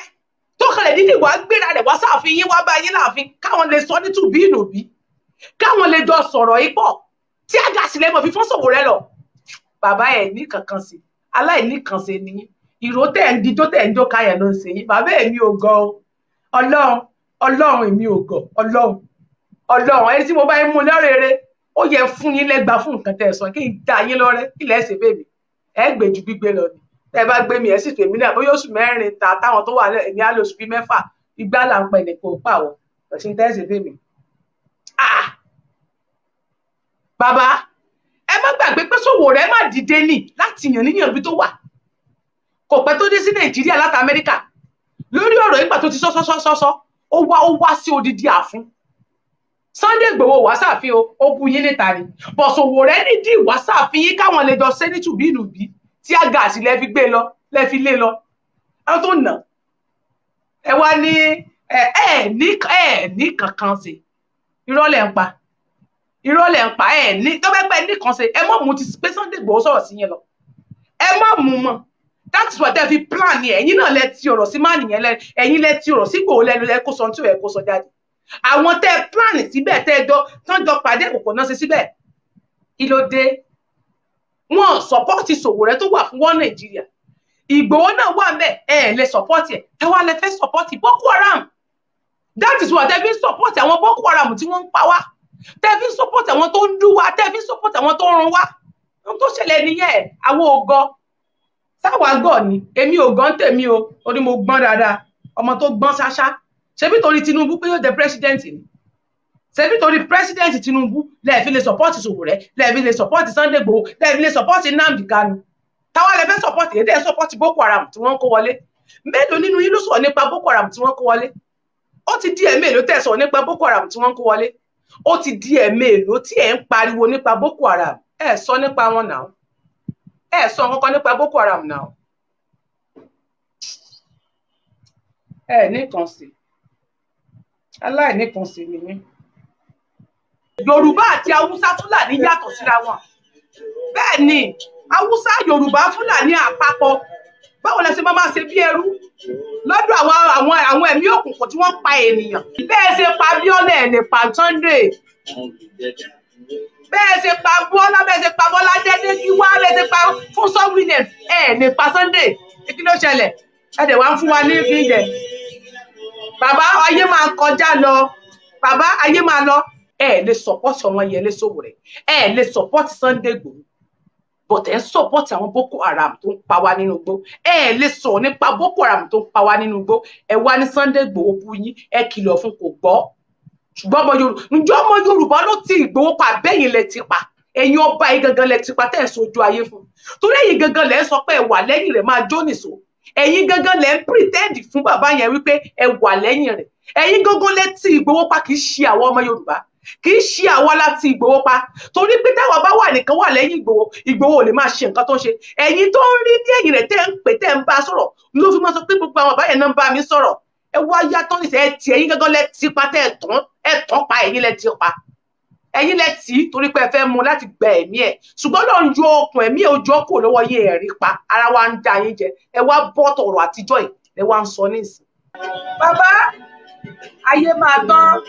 tó kalẹ̀ dídì wá gbéra rẹ̀ wá sáàfin yín, wá bá yín láàfin, káwọn lè sọ ní tùbí ìnùbí, káwọn lè jọ sọ̀rọ̀ yìí pọ̀ tí àgàsì lẹ́mọ̀ fífọ́n Sowore lọ. Bàbá ẹ̀ ní kankan sí, aláìní kan ṣe ni yín. Ìró tẹ̀ ń dijó tẹ̀ ń jó káyẹ̀ ló ń ṣe yín. Bàbá èmi ò gọ̀ o, Ọlọ́run, Ọlọ́run èmi ò gọ̀, Ọlọ́run, Ọlọ́run ẹni tí mo bá yín mú lọ́rẹ̀ẹ́rẹ́ ó yẹ fún yín lẹ́gba fún nǹkan tẹ́ ẹ sọ, kí n da yín lọ́rẹ́, kí lẹ́ ṣe bèbí ẹ gbé ju gbígbé lọ ni. Tẹ́ ẹ bá gbé mi ẹ sì tèmi náà bóyá oṣù mẹ́rin ta táwọn tó wà lẹ, èmi á lọ oṣù bíi mẹ́fà, igbá là ń pẹ nìkan ò pàwọ ọsìn tẹ́ ẹ ṣe bèbí. Bàbá ẹ má gbàgbé pé Sowore má dìde nì láti yàn níyàn ibi tó wà. Kò pẹ́ tó dé sí Nàìjíríà láti Amẹ́ríkà lórí ọ̀rọ̀ ìgbà tó ti sọ́sọ́sọ́sọ́, ó wá sí odidi ààfin. Sunday Igboho wá sáàfin o, ó bu yín níta ni. But Sowore nídìí wá sáàfin yín káwọn lè jọ ṣe ní tùbí ìnùbí tí àgàsì lẹ fi gbé lọ, lẹ fi lé lọ. Ẹ tó nà. Ẹ wá ní Ẹ ní kankan ṣe, irọ́ lẹ̀ ń pa, irọ́ lẹ̀ ń pa. Ẹ ní tó bẹ́ẹ̀ pẹ́ ní kan ṣe, ẹ mọ̀ mú ti pé Sunday Igboho sọ̀rọ̀ sí yẹn lọ, ẹ má mú mọ́. That is what ẹ fi plan yẹn. Ẹ̀yin náà lẹ ti ọ̀rọ̀ sí má nìyẹn lẹ, ẹ̀yin lẹ ti ọ̀rọ̀ sí Igboho lẹ́nu lẹ kó sọ tí ò yẹ kó sọ jáde. Àwọn tẹ́ plan síbẹ̀, tẹ́ jọ tán jọ pàdé kòkò náà ṣe síbẹ̀, kí ló dé? Wọn sọpọ́ọ̀tì Sowore tó wà fún wọn Nàìjíríà, Ìgbòho náà wà ńbẹ̀, ẹ lè sọpọ́ọ̀tì ẹ̀. Táwa lẹ fẹ́ sọpọ́ọ̀tì Boko Haram. That is what ẹ fi ń sọpọ́ọ̀tì àwọn Boko Haram tí wọ́n ń pa wá, tẹ́ fi ń sọpọ́ọ̀tì àwọn tó ń dú wa, tẹ́ fi ń sọpọ́ọ̀tì àwọn tó ń run wá. Ohun tó ṣẹlẹ̀ nìyẹn. Àwọn ògọ sáwà gọ̀ ni, èmi ò gọ́ ń tèmi o, torí mo gbọ́n dáadáa, ọmọ tó gbọ́n ṣáṣá. Ṣebí torí Tinubu pé yóò jẹ president ni, ṣebí torí president Tinubu lẹ́ẹ̀fi lè sọpọ́ọ̀tì Sowore, lẹ́ẹ̀fi lè sọpọ́ọ̀tì Sunday Igboho, lẹ́ẹ̀fi lè sọpọ́ọ̀tì Nnamdi Kanu. Táwa lè fẹ́ sọpọ́ọ̀tì èdè ẹ̀ sọpọ́ọ̀tì Boko Haram tí wọ́n ń kó wọlé. Mélòó nínú yín ló sọ̀rọ̀ nípa Boko Haram tí wọ́n kó wọlé? Ó ti di ẹ̀mélòó tẹ̀ sọ̀rọ̀ nípa Boko Haram tí wọ́n kó wọlé? Ó ti di ẹ̀mélòó tí ẹ̀ ń pariwo nípa Boko Haram? Ẹ̀ sọ nípa wọn náà, ẹ̀ sọ kankan nípa Boko Haram náà. Ẹ̀ nìkan sí, aláìníkan sí ni yín. Yorùbá àti Haúsá Fúlàní yàtọ̀ síra wọn. Bẹ́ẹ̀ ni Haúsá Yorùbá Fúlàní àpapọ̀. Báwo lẹ ṣe máa ṣe bí ẹrú lọ́dọ̀ àwọn ẹ̀mí òkùnkùn tí wọ́n pa ènìyàn? Bẹ́ẹ̀ ṣe pa Bíọ́lá ẹ̀ lè pa Sunday, bẹ́ẹ̀ ṣe pa Bọ́lá, bẹ́ẹ̀ ṣe pa Bọ́lá Dédégíwá, bẹ́ẹ̀ ṣe pa Fúnṣọ́ Williams ẹ̀ lè pa Sunday. Kí ló ṣẹlẹ̀? Ẹ dẹ̀ wá ń fún wa ní ìfìjẹ. Bàbá ayé máa kọjá lọ, bàbá ayé máa lọ. Ẹ lè sọpọ́tì ọmọ yẹn lè Sowore, ẹ lè sọpọ́tì Sunday Igboho, but ẹ ń sọpọ́tì àwọn Boko Haram tó ń pa wá nínú igbó. Ẹ lè sọ nípa Boko Haram tó ń pa wá nínú igbó. Ẹ wá ní Sunday Igboho bú yín, ẹ kìlọ̀ fún kò gbọ́. Ṣùgbọ́n ọmọ Yorùbá, ǹjọ́ ọmọ Yorùbá ló ti Ìgbòho pa? Bẹ́yìn lẹ ti pa, ẹ̀yin ọba yìí gangan lẹ ti pa tẹ́ ẹ̀ sojú ayé fún. Torí ẹ̀yin gangan lẹ ń sọ pé ẹ wà lẹ́yìn rẹ̀ máa jó nìṣó. Ẹ̀yin gangan lẹ ń pretend fún bàbá yẹn wípé ẹ wà lẹ́yìn rẹ̀. Ẹ̀yin gangan lẹ ti Ìgbòho pa, kì í ṣe àwọn ọmọ Yorùbá, kì í ṣe àwọn láti Ìgbòho pa. Torí pé táwa bá wà nìkan wà lẹ́yìn Ìgbòho, Ìgbòho ò lè máa ṣe nǹkan tó ń ṣe. Ẹ̀yin tó ń rí ní ẹ̀yìn rẹ̀ tẹ́ ń pè tẹ́ ń bá sọ̀rọ̀ ló fi máa sọ pé gbogbo àwọn bàbá yẹn náà ń bá mi sọ̀rọ̀. Ẹ wá yàtọ̀ níṣẹ́, ẹ ti ẹ̀yin gangan lẹ ti pa tẹ́ ẹ tán pa, ẹ̀yin lẹ ti pa, ẹ̀yin lẹ tì í torí pé ẹ fẹ́ mú láti gba ẹ̀mí ẹ̀. Ṣùgbọ́n lọ́n yọ okùn ẹ̀mí ẹ̀ ojú ọkọ̀ lọ́wọ́ yín, ẹ̀rí pa, ara wa ń da yín jẹ. Ẹ wá bọ́ tọ̀rọ̀ àtijọ́ yìí ẹ wá ń sọ nísìn. Bàbá ayé máa tán,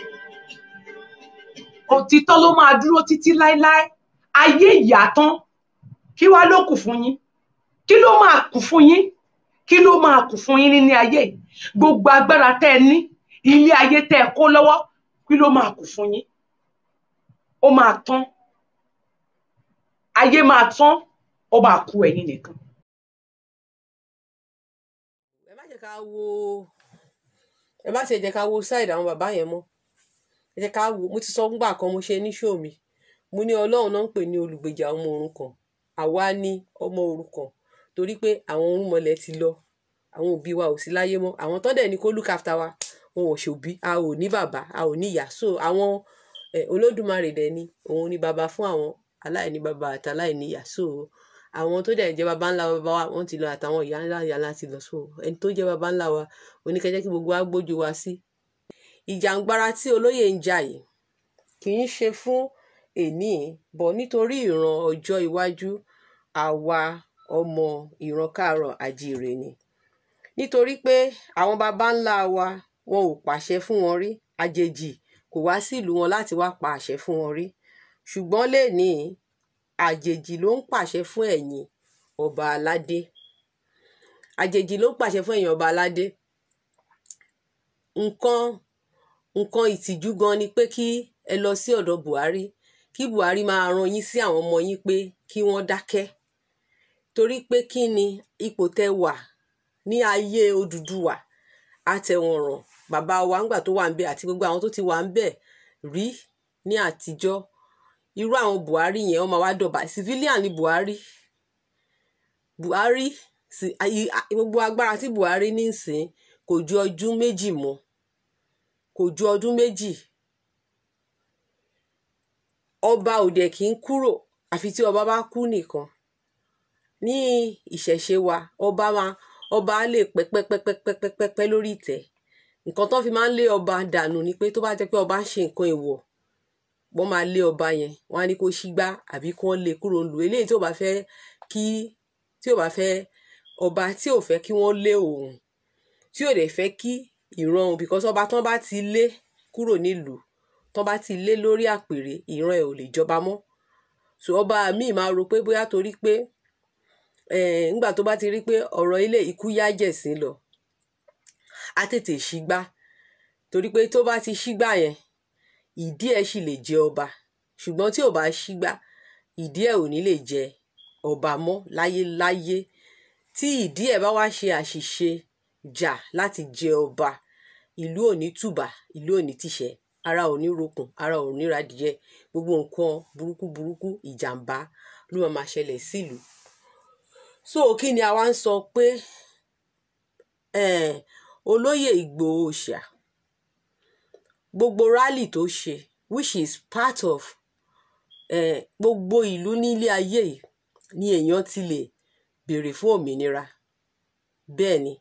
òtítọ́ ló máa dúró títí láéláé. Ayé ìyá tán, kí wá ló kù fún yín? Kí ló máa kù fún yín? Kí ló máa kù fún yín ní ayé yìí? Gbogbo agbára tẹ́ ẹ ní, ilé ayé tẹ́ ẹ kó lọ́wọ́, kí ló máa kù fún yín? Ó máa tán, ayé máa tán, ó máa kù ẹ̀yin nìkan. Ẹ má jẹ́ ká wo, ẹ má ṣe jẹ́ ká wo side àwọn bàbá yẹn mọ́. Ẹ jẹ́ ká wo. Mo ti sọ ńgbà kan, mo ṣe ní show mi, mo ní Ọlọ́run náà ń pè ní olùgbèjà ọmọ òrukàn. Àwa ní ọmọ òrukàn torí pé àwọn orúnmọlẹ̀ ti lọ, àwọn òbí wa ò sí láyé mọ́. Àwọn tó dẹ̀ ní kó look after wa, wọn ò ṣòbí, a ò ní bàbá, a ò ní ìyá. So àwọn Olódùmarè dẹ̀ ni òun ni bàbá fún àwọn aláìní bàbá àti aláìní ìyá. So àwọn tó dẹ̀ jẹ́ bàbá ńlá bàbá wa wọ́n ti lọ, àtàwọn ìyá ńlá ìyá ńlá ti lọ. So ẹni tó jẹ́ bàbá ńlá wa oníkẹ́jẹ́ kí gbogbo wa gbójú wa sí. Ìjàngbara tí olóyè ń jà yìí kì í ṣe fún èní bọ̀, nítorí ìran ọjọ́ iwájú àwa ọmọ ìran káàárọ̀ àjíire ni. Nítorí pé àwọn baba ńlá wa wọn ò pàṣẹ fún wọn rí, àjèjì kò wá sí ìlú wọn láti wá pa àṣẹ fún wọn rí. Ṣùgbọ́n lénìí àjèjì ló ń pàṣẹ fún ẹ̀yin ọba aládé, àjèjì ló ń pàṣẹ fún ẹ̀yin ọba aládé. Nǹkan ìtìjú gan ni pé kí ẹ lọ sí ọ̀dọ̀ Buhari, kí Buhari máa rán yín sí àwọn ọmọ yín pé kí wọ́n dákẹ́. Torí pé kí ni ipò tẹ́ wà ní ayé Odùduwà àtẹ̀wọ̀nràn bàbá wa ńgbà tó wà ń bẹ̀ àti gbogbo àwọn tó ti wà ń bẹ̀ rí ní àtijọ́. Irú àwọn Buhari yẹn wọ́n máa wá dọ̀bà. Civilian ni Buhari. Buhari gbogbo agbára tí Buhari ní ìsìn kò ju ọdún méjì mọ́, kò ju ọdún méjì. Ọba ò dẹ̀ kí ń kúrò àfi tí ọba bá kú nìkan. Ní ìṣẹ̀ṣe wa, ọba máa ọba lè pẹ́pẹ́pẹ́pẹ́pẹ́pẹ́ lórí ìtẹ́. Nǹkan tó fi máa ń lé ọba dànù ni pé tó bá jẹ́ pé ọba ń ṣe nǹkan èèwọ̀, wọ́n máa lé ọba yẹn, wọ́n á ní kó ṣígbá àbí kó lé kúrò nílùú. Eléyìí tí ò bá fẹ́ kí, tí ò bá fẹ́ ọba tí ò fẹ́ kí wọ́n lé òun, tí ò dẹ̀ fẹ́ kí ìran òun, because ọba tán bá ti lé kúrò nílùú, tán bá ti lé lórí àpèrè, ìran ẹ̀ ò lè jọba mọ́. So ọba míì máa rò pé bóyá torí pé ńgbà tó bá ti rí pé ọ̀rọ̀ ilé ikú yá jẹ̀sín lọ, á tètè ṣígbá, torí pé tó bá ti ṣígbá yẹn, ìdí ẹ̀ sì lè jẹ ọba. Ṣùgbọ́n tí ò bá ṣígbá, ìdí ẹ̀ ò ní lè jẹ ọba mọ́ láyéláyé. Tí ìdí ẹ̀ bá wá ṣe àṣìṣe jà láti jẹ ọba, ìlú ò ní tùbà, ìlú ò ní tìṣẹ́, ara ò ní rokùn, ara ò ní radìyẹ, gbogbo nǹkan burúkú burúkú, ìjàmbá ló máa máa ṣẹlẹ̀ sílùú. So kí ni a wá ń sọ pé olóyè Ìgbòho Òòṣà, gbogbo rally tó ṣe, which is part of gbogbo ìlú nílé ayé yìí ni èèyàn ti lè béèrè fún òmìnira. Bẹ́ẹ̀ ni,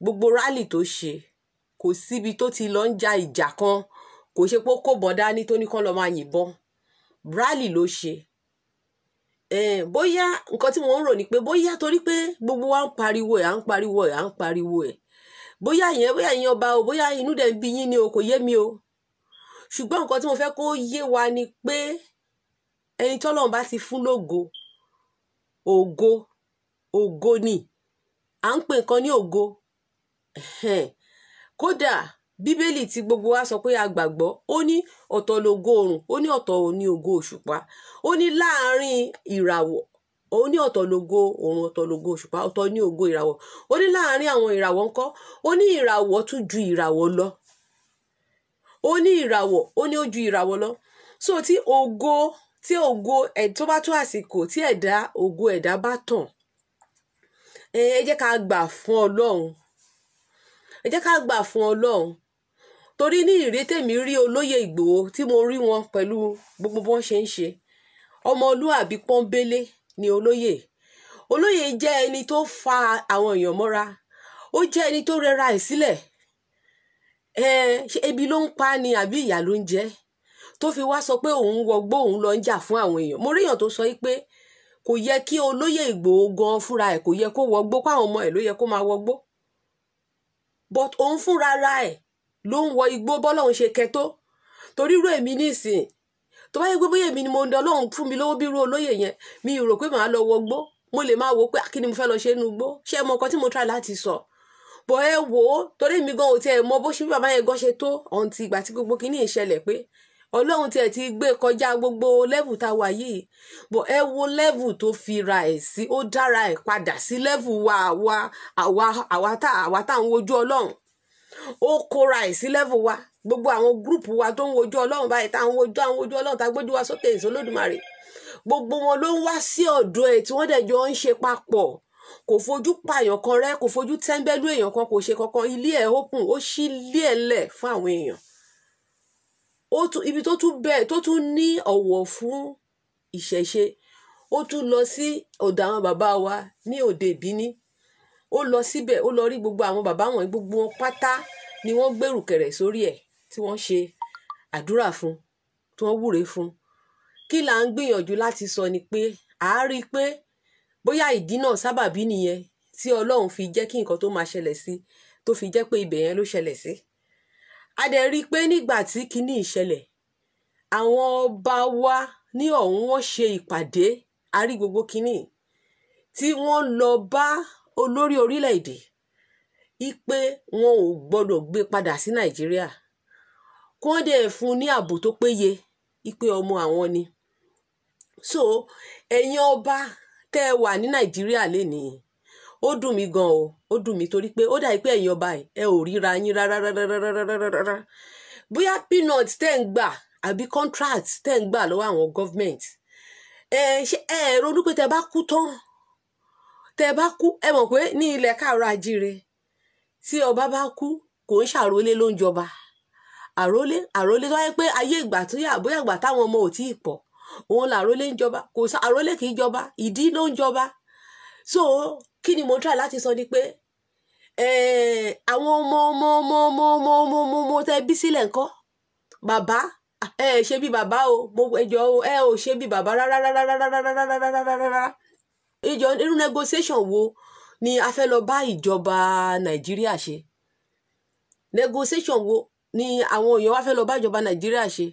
gbogbo rally tó ṣe, kò síbi tó ti lọ ń ja ìjà kan, kò ṣe pé ó kó bọ́n dání tó ní kán lọ máa yìnbọn. Rally ló ṣe. Bóyá nǹkan tí mo ń rò ni pé bóyá torí pé gbogbo wa ń pariwo ẹ̀, à ń pariwo ẹ̀, à ń pariwo ẹ̀, bóyá ìyẹn, bóyá ìyẹn ọba o, bóyá inú dẹ̀ ń bí yín ni o, kò yé mi o. Ṣùgbọ́n nǹkan tí mo fẹ́ kó yé wa ni pé ẹni tọ́lọ́run bá ti fún lógo, ògo, ògo ni à ń pè nǹkan ní ògo. Kódà Bíbélì tí gbogbo wa sọ pé a gbàgbọ́, ó ní ọ̀tọ̀ lógo oòrùn, ó ní ọ̀tọ̀ ní ògo òṣùpá, ó ní láàárín ìràwọ̀, ó ní ọ̀tọ̀ lógo oòrùn, ọ̀tọ̀ lógo òṣùpá, ọ̀tọ̀ ní ògo ìràwọ̀, ó ní láàárín àwọn ìràwọ̀ ńkọ́, ó ní ìràwọ̀ tún ju ìràwọ̀ lọ, ó ní ìràwọ̀, ó ní ó ju ìràwọ̀ lọ. So tí ògo, tí ògo ẹ̀ tó bá tó àsìkò tí ẹ̀dá ògo ẹ̀dá bá tàn, ẹ jẹ́ ká gbà fún Ọlọ́run, ẹ jẹ́ ká gbà fún Ọlọ́run. Torí ní ìrétèmí rí olóyè Ìgbòho tí mo rí wọn pẹ̀lú gbogbo bọ́n ṣe ń ṣe, ọmọlúàbí pọ́nbélé ni olóyè. Olóyè jẹ́ ẹni tó fa àwọn èèyàn mọ́ra, ó jẹ́ ẹni tó rẹra ẹ̀ sílẹ̀. Ṣé ebi ló ń pa ni àbí ìyà ló ń jẹ tó fi wá sọ pé òun wọgbó, òun lọ ń jà fún àwọn èèyàn. Mo rí èèyàn tó sọ pé kò yẹ kí olóyè Ìgbòho gan fúnra ẹ̀, kò yẹ kó wọgbó, káwọn ọmọ ẹ̀ ló yẹ kó máa wọgbó, but òun fúnra ra ẹ̀ ló ń wọ igbó bọ́lọ́hún ṣe kẹtó. Torí irú èmi nísìn, tó bá yẹ pé bóyá èmi ni mo ń dán Ọlọ́run fún mi lówó bí irú olóyè yẹn, mi rò pé màá lọ wọgbó. Mo lè máa wò pé kí ni mo fẹ́ lọ ṣe nínú igbó, ṣé ẹ mọ nǹkan tí mo try láti sọ? Bọ̀ ẹ wò ó, torí mi gan ò tiẹ̀ mọ bó ṣe bí bàbá yẹn gan ṣe tó ọ̀ǹtì ìgbà tí gbogbo kinní ìṣẹ̀lẹ̀, pé Ọlọ́run tiẹ̀ ti gbé kọjá gbogbo level tá a wà yìí. Bọ̀ ẹ wo level tó fi ra ẹ̀ sí, ó dára ẹ̀ padà sí level wa àwa àwa àwa tá à ń wojú Ọlọ́run. Ó kóra ẹ̀ sí level wa, gbogbo àwọn gúrùpù wa tó ń wojú Ọlọ́run báyìí, tá à ń wojú, à ń wojú Ọlọ́run, tá a gbójú wa sókè èso Olódùmarè, gbogbo wọn ló ń wá sí ọ̀dọ̀ ẹ̀ tí wọ́n dẹ̀ jọ ń ṣe papọ̀. Kò fojú pààyàn kan rẹ́, kò fojú tẹ́ńbẹ́lú èèyàn kan, kò ṣe kankan. Ilé ẹ̀ open, ó ṣí ilé ẹ̀ lẹ̀ fún àwọn èèyàn. Ó tún ibi tó tún bẹ́ẹ̀ tó tún ní ọ̀wọ̀ fún ìṣẹ̀ṣe, ó tún lọ sí ọ̀dọ̀ àwọn bàbá wa ní òde ìbíní, ó lọ síbẹ̀, ó lọ rí gbogbo àwọn bàbá wọn, gbogbo wọn pátá ni wọ́n gbèrú kẹ̀rẹ̀ sórí ẹ̀ tí wọ́n ṣe àdúrà fún, tí wọ́n wúre fún. Kí là ń gbìyànjú láti sọ ni pé à á rí i pé bóyá ìdí náà sábàbí nìyẹn tí Ọlọ́run fi jẹ́ kí nǹkan tó máa ṣẹlẹ̀ sí, tó fi jẹ́ pé ibẹ̀ yẹn ló ṣẹlẹ̀ sí. A dẹ̀ rí i pé nígbà tí kinní ìṣẹ̀lẹ̀, àwọn ọba wa ní ọ̀hún wọ́n ṣe ìpàdé, a rí gbogbo kinní tí wọ́n lọ bá olórí orílẹ̀-èdè ipe wọn ò gbọ́dọ̀ gbé padà sí Nàìjíríà, kí wọ́n dẹ̀ fún un ní ààbò tó péye ipe ọmọ àwọn ni. So ẹ̀yin ọba tẹ́ ẹ wà ní Nàìjíríà lénìí, ó dùn mí gan o, ó dùn mí torí pé ó dàbí pé ẹ̀yin ọba yìí ẹ ò ríra yín rárá rárá rárá rárá. Bóyá peanut tẹ́ ń gbà àbí contract tẹ́ ń gbà lọ́wọ́ àwọn government, ẹ ṣe ẹ ronú pé tẹ́ bá kú tán, tẹ́ bá kú, ẹ mọ̀ pé ní ilẹ̀ káàárọ̀ ajíire tí ọba bá kú kò ń ṣàrólé ló ń jọba. Àrólé, àrólé tó wáyé pé ayé ìgbà tó yà, bóyá ìgbà táwọn ọmọ ò tí ì pọ̀, òun làrólé ń jọba, kò sá àrólé kì í jọba, ìdí ló ń jọba. So kí ni mo try láti sọ ni pé Àwọn ọmọ ọmọ ọmọ ọmọ ọmọ ọmọ ọmọ ọmọ tẹ bí sílẹ̀ ńkọ́? Bàbá, ẹ ṣe bí bàbá o, mo ẹjọ o, ẹ ò ṣe bí bàbá rárá rárá rárá rárá rárá rárá rárá. Ìjọ irú negotiation wo ni a fẹ́ lọ bá ìjọba Nàìjíríà ṣe? Negotiation wo ni àwọn èèyàn wá fẹ́ lọ bá ìjọba Nàìjíríà ṣe?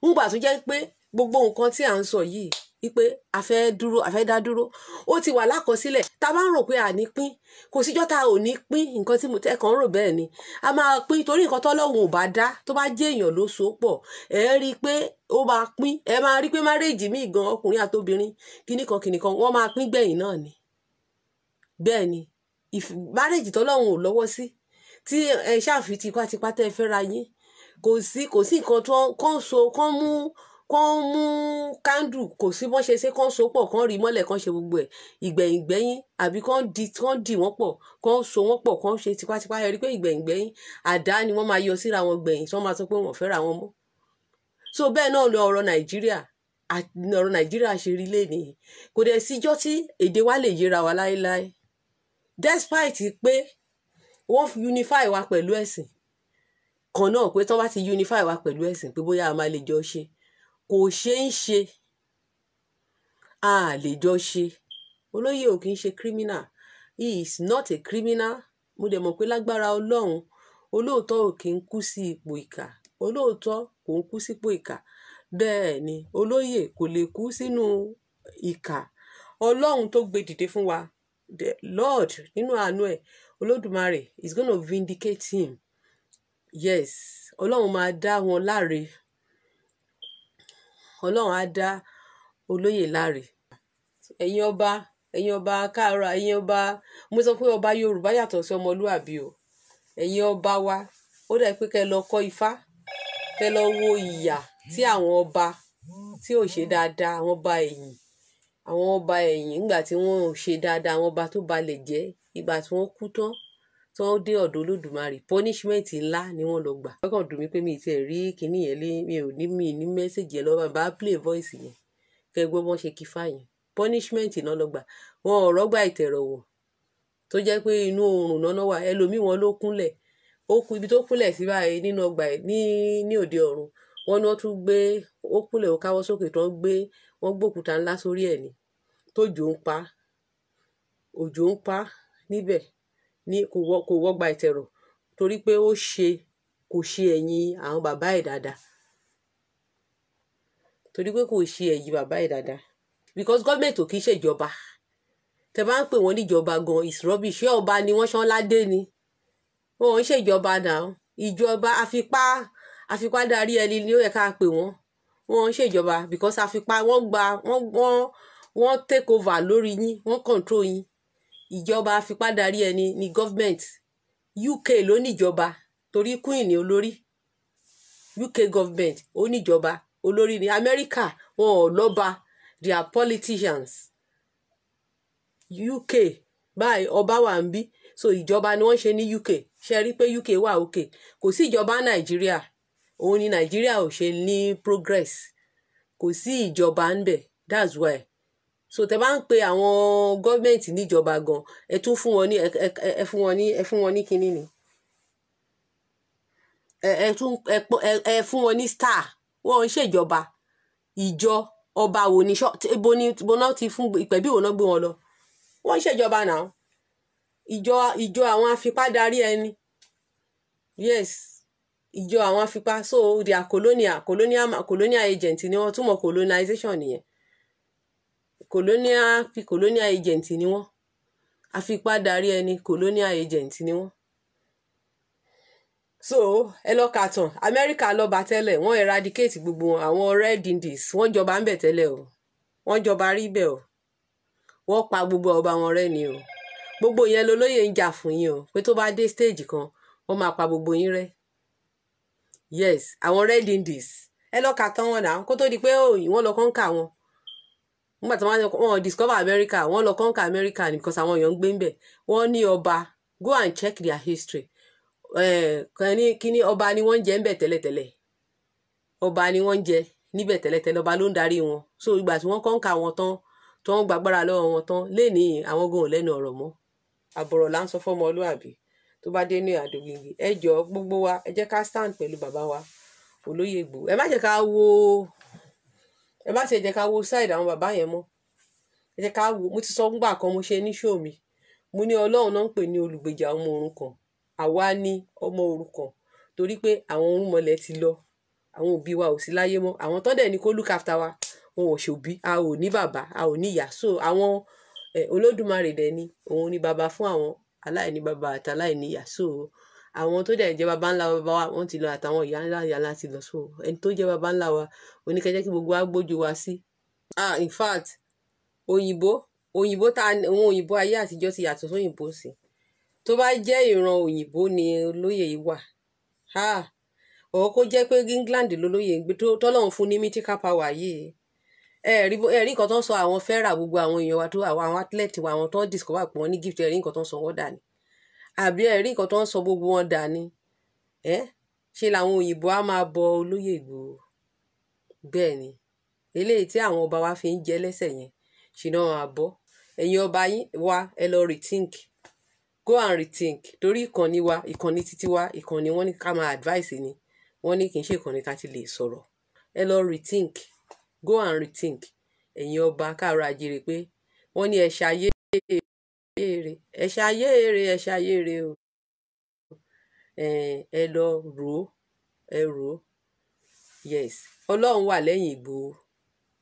Ńgbà tó jẹ́ pé gbogbo nǹkan tí à ń sọ yìí wípé a fẹ́ dúró, a fẹ́ dá dúró, ó ti wà lákọsílẹ̀. Tá a bá ń rò pé a ní pín, kò síjọ́ tá a ò ní pín. Nǹkan tí mo tẹ́ kàn ń rò bẹ́ẹ̀ ni a máa pín, torí nǹkan tọ́lọ́hun ò bá dá, tó bá jẹ́ èèyàn ló so pọ̀, ẹ rí i pé ó máa pín. Ẹ máa rí i pé márèèjì míì gan, ọkùnrin àtobìnrin, kíníkan kíníkan, wọ́n máa pín gbẹ̀yìn náà ni. Bẹ́ẹ̀ ni márèèjì tọ́lọ́hun ò lọ́wọ́ sí, tí ẹ ṣáàfi tipátipá tẹ́ ẹ fẹ́ra yín, kò sí nǹkan tó kàn so, kàn mú kándù, kò sí bọ́n ṣe ṣe, kàn so pọ̀, kàn rí mọ́lẹ̀, kàn ṣe gbogbo ẹ̀ ìgbẹ̀yìngbẹ̀yìn, àbí kàn dì wọ́n pọ̀, kàn so wọ́n pọ̀, kàn ṣe tipátipá. Ẹ rí pé ìgbẹ̀yìngbẹ̀yìn àdá ni wọ́n máa yọ síra wọn gbẹ̀yìn, tí wọ́n máa sọ pé wọ́n fẹ́ra wọn mọ́. So bẹ́ẹ̀ náà lọ ọ̀rọ̀ Nàìjíríà, ọ̀rọ̀ Nàìjíríà ṣe rí lénìí. Kò dẹ̀ síjọ́ tí èdè wa lè yéra wa láéláé, despite pé wọ́n unify wa pẹ̀lú ẹ̀sìn kan náà, pé tí wọ́n bá ti unify wa pẹ̀lú ẹ̀sìn, pé bóyá a máa lè jọ ṣe, kò ṣe ń ṣe, a lè jọ ṣe. Olóyè ò kì í ṣe criminal, he is not a criminal. Mo dẹ̀ mọ̀ pé lágbára Ọlọ́run, olóòótọ́ ò kì í kú sí ipò ìkà, olóòótọ́ kò ń kú sípò ìkà. Bẹ́ẹ̀ ni olóyè kò lè kú sínú ìkà. Ọlọ́run tó gbé dìde fún wa, the Lord nínú àánú ẹ̀, Olódùmarè is gonna vindicate him. Yes, Ọlọ́run máa dá wọn láre, Ọlọ́run á dá olóyè láre. Ẹ̀yin ọba, ẹ̀yin ọba káàárọ̀, ẹ̀yin ọba, mo sọ pé ọba Yorùbá yàtọ̀ sí ọmọlúàbí o. Ẹ̀yin ọba wa, ó dà pé kẹ́ lọ kọ́ Ifá, kẹ́ lọ wo ìyà tí àwọn ọba tí ò ṣe dáadáa, àwọn ọba ẹ̀yìn, àwọn ọba ẹ̀yìn nígbà tí wọ́n ò ṣe dáadáa, àwọn ọba tó balẹ̀ jẹ́, ìgbà tí wọ́n kú tán, tí wọ́n dé ọ̀dọ̀ Olódùmarè, punishment ńlá ni wọ́n lọ gbà. Wọ́n kàn dùn mí pé mi ti rí kinní yẹn lé, mi ò ní mi ní message yẹn lọ́wọ́, bá play voice yẹn kẹ́ gbọ́ bọ́n ṣe kí fá yẹn. Punishment náà lọ gbà. Wọn ò rọ́gbà ìtẹ̀rọ̀wọ̀ tó jẹ́ pé inú oòrùn náà wà. Ẹlòmíì wọn ló kúnlẹ̀, ó kú ibi tó kúnlẹ̀ sí báyìí nínú ọgbà ní òde ọ̀run, wọn ni wọ́n tún gbé, ó kúnlẹ̀, ó káwọ́ sókè, tó ń gbé, wọ́n gbókúta ńlá sórí ẹ̀ ni, tó jò ń pa, òjò ń pa níbẹ̀ ní kò wọ́gba ìtẹ̀rọ̀, torí pé ó ṣe kò ṣe ẹ̀yìn àwọn bàbá ẹ̀ dáadáa, torí pé kò ṣe ẹ̀yìn bàbá ẹ̀ dáadáa. Because government ò kì í ṣèjọba. Tẹ bá ń pè wọ́n níjọba gan is rubbish. Ṣé ọba ni wọ́n ṣán ládé ni? Wọn ò ń ṣèjọba náà. Ìjọba àfipá darí ẹni ni ó yẹ ká pè wọ́n. Wọn ò ń ṣèjọba because àfipá wọ́n gba, wọ́n take over lórí yín, wọ́n control yín. Ìjọba àfipá darí ẹni ni government. UK ló níjọba torí queen ni olórí. UK government ó níjọba, olórí ni. America wọn ò lọ́ba, they are politicians. UK báyìí ọba wà ń bí, so ìjọba ni wọ́n ṣe ní UK. Ṣe rí pé UK wà òkè, kò sí ìjọba Nàìjíríà, òun ni Nàìjíríà ò ṣe ní progress, kò sí ìjọba ń bẹ̀, that's why. So tẹ bá ń pe àwọn gọ́ọ̀mẹ̀ntì níjọba gan, ẹ tún fún wọn ní ẹ fún wọn ní ẹ fún wọn ní kinní ni, ẹ tún ẹ fún wọn ní star. Wọn ń ṣèjọba. Ìjọ ọba wo ni ibo ni ibo náà ti fún ìpẹ̀bí wo náà gbé wọn lọ? Wọ́n ń ṣèjọba náà. Ìjọ àwọn afipádarí ẹni. Yes, ìjọ àwọn afipá. So they are colonial agent ni wọ́n, túmọ̀ colonization nìyẹn. Colonial agent ni wọ́n. Afipádarí ẹni, colonial agent ni wọ́n. So ẹ lọ kà tán, Amẹ́ríkà lọ́ba tẹ́lẹ̀, wọ́n eradicate gbogbo wọn, àwọn Red Indies, wọ́n jọba ń bẹ̀ tẹ́lẹ̀ o, wọ́n jọba rí bẹ́ẹ̀ o, wọ́n pa gbogbo ọba wọn rẹ́ ni o. Gbogbo yẹn lolóyè ń jà fún yín o, pé tó bá dé stage kan, wọ́n máa pa gbogbo yín rẹ́. Yes, àwọn Red Indies, ẹ lọ kà tán wọn náà, kó tó di pé òyìn wọ́n lọ kọ́ńkà wọn. Nígbà tí wọ́n discover America, wọ́n lọ kọ́ńkà America ni because àwọn èèyàn ń gbé ń bẹ̀. Wọ́n ní ọba, go and check their history. Kíní ọba ni wọ́n ń jẹ ńbẹ̀ tẹ́lẹ̀tẹ́lẹ̀, ọba ni wọ́n ń jẹ níbẹ̀ tẹ́lẹ̀tẹ́lẹ̀, ọba ló ń darí wọn. So ìgbà tí wọ́n kọ́ńkà wọn tán, tí wọ́n gbàgbára lọ́wọ́ wọn tán, lénìí àwọn gan ò lẹ́nu ọ̀rọ̀ mọ́. Àbọ̀rọ̀ là ń sọ fọ́mọlúàbí. Tó bá dé ní àdògbìngbì, ẹ jọ, gbogbo wa, ẹ jẹ́ ká stand pẹ̀lú bàbá wa olóyè Ìgbòho. Ẹ má jẹ́ ká wo, ẹ má ṣe jẹ́ ká wo side àwọn bàbá yẹn mọ́. Ẹ jẹ́ ká wo. Mo ti sọ ńgbà kan, mo ṣe ní show mi, mo ní Ọlọ́run náà ń pè ní olùgbèjà ọmọ òrukàn. Àwa ní ọmọ òrukàn torí pé àwọn orúnmọlẹ̀ ti lọ, àwọn òbí wa ò sí láyé mọ́. Àwọn tó dẹ̀ ní kó look after wa, wọn ò ṣòbí. A ò ní bàbá, a ò ní ìyá. So àwọn Olódùmarè dẹ̀ ni òun ni bàbá fún àwọn aláìní bàbá àti aláìní ìyá. So àwọn tó dẹ̀ jẹ́ bàbá ńlá bàbá wa, wọ́n ti lọ, àtàwọn ìyá ńlá ìyá ńlá ti lọ. So ẹni tó jẹ́ bàbá ńlá wa oníkẹ́jẹ́ kí gbogbo wa gbójú wa sí. Ah, in fact, òyìnbó, òyìnbó tá, àwọn òyìnbó ayé àtijọ́ ti yàtọ̀ sóyìnbó sí. Tó bá jẹ́ ìran òyìnbó ni olóyè yìí wà, ah, ọ̀ kó jẹ́ pé England lolóyè ń gbé, tọ́lọ́run fún ní mythical power yìí. Ẹ rí nǹkan tó ń sọ àwọn fẹ́rà, gbogbo àwọn èèyàn wa tó àwọn athlete wa, àwọn tó ń discover pé wọ́n ní gift. Ẹ rí nǹkan tó ń sọ wọ́n dà ní, àbí ẹ rí nǹkan tó ń sọ gbogbo wọn dà ní? Ẹ ṣe làwọn òyìnbó á máa bọ olóyè Ìgbòho. Bẹ́ẹ̀ ni eléyìí tí àwọn ọba wa fi ń jẹ lẹ́sẹ̀ yẹn ṣe náà máa bọ́. Ẹ̀yin ọba yín wa, ẹ lọ rethink, go and rethink, torí ìkànnì wa, ìkànnì títí wa, ìkànnì wọn ní ká máa advice ni wọ́n ní, kì í ṣe ìkànnì ká ti lè sọ̀rọ̀. Ẹ lọ rethink, go and rethink, ẹ̀yin ọba káàárọ̀ àjíire, pé wọ́n ní ẹ ṣayé èrè, ẹ ṣayé èrè, ẹ ṣayé èrè o. Ẹ lọ rò ó, ẹ rò ó. Yes, Ọlọ́run wà lẹ́yìn Ìgbòho.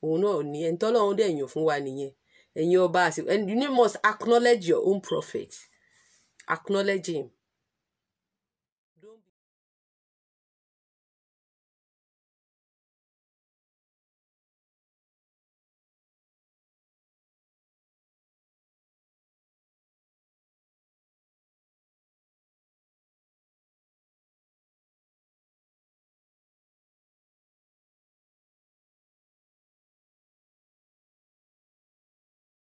Òun náà ní ẹni tọ́lọ́run dẹ̀ yàn fún wa nìyẹn. Ẹ̀yin ọba àsìkò, and you must acknowledge your own prophet, acknowledge him.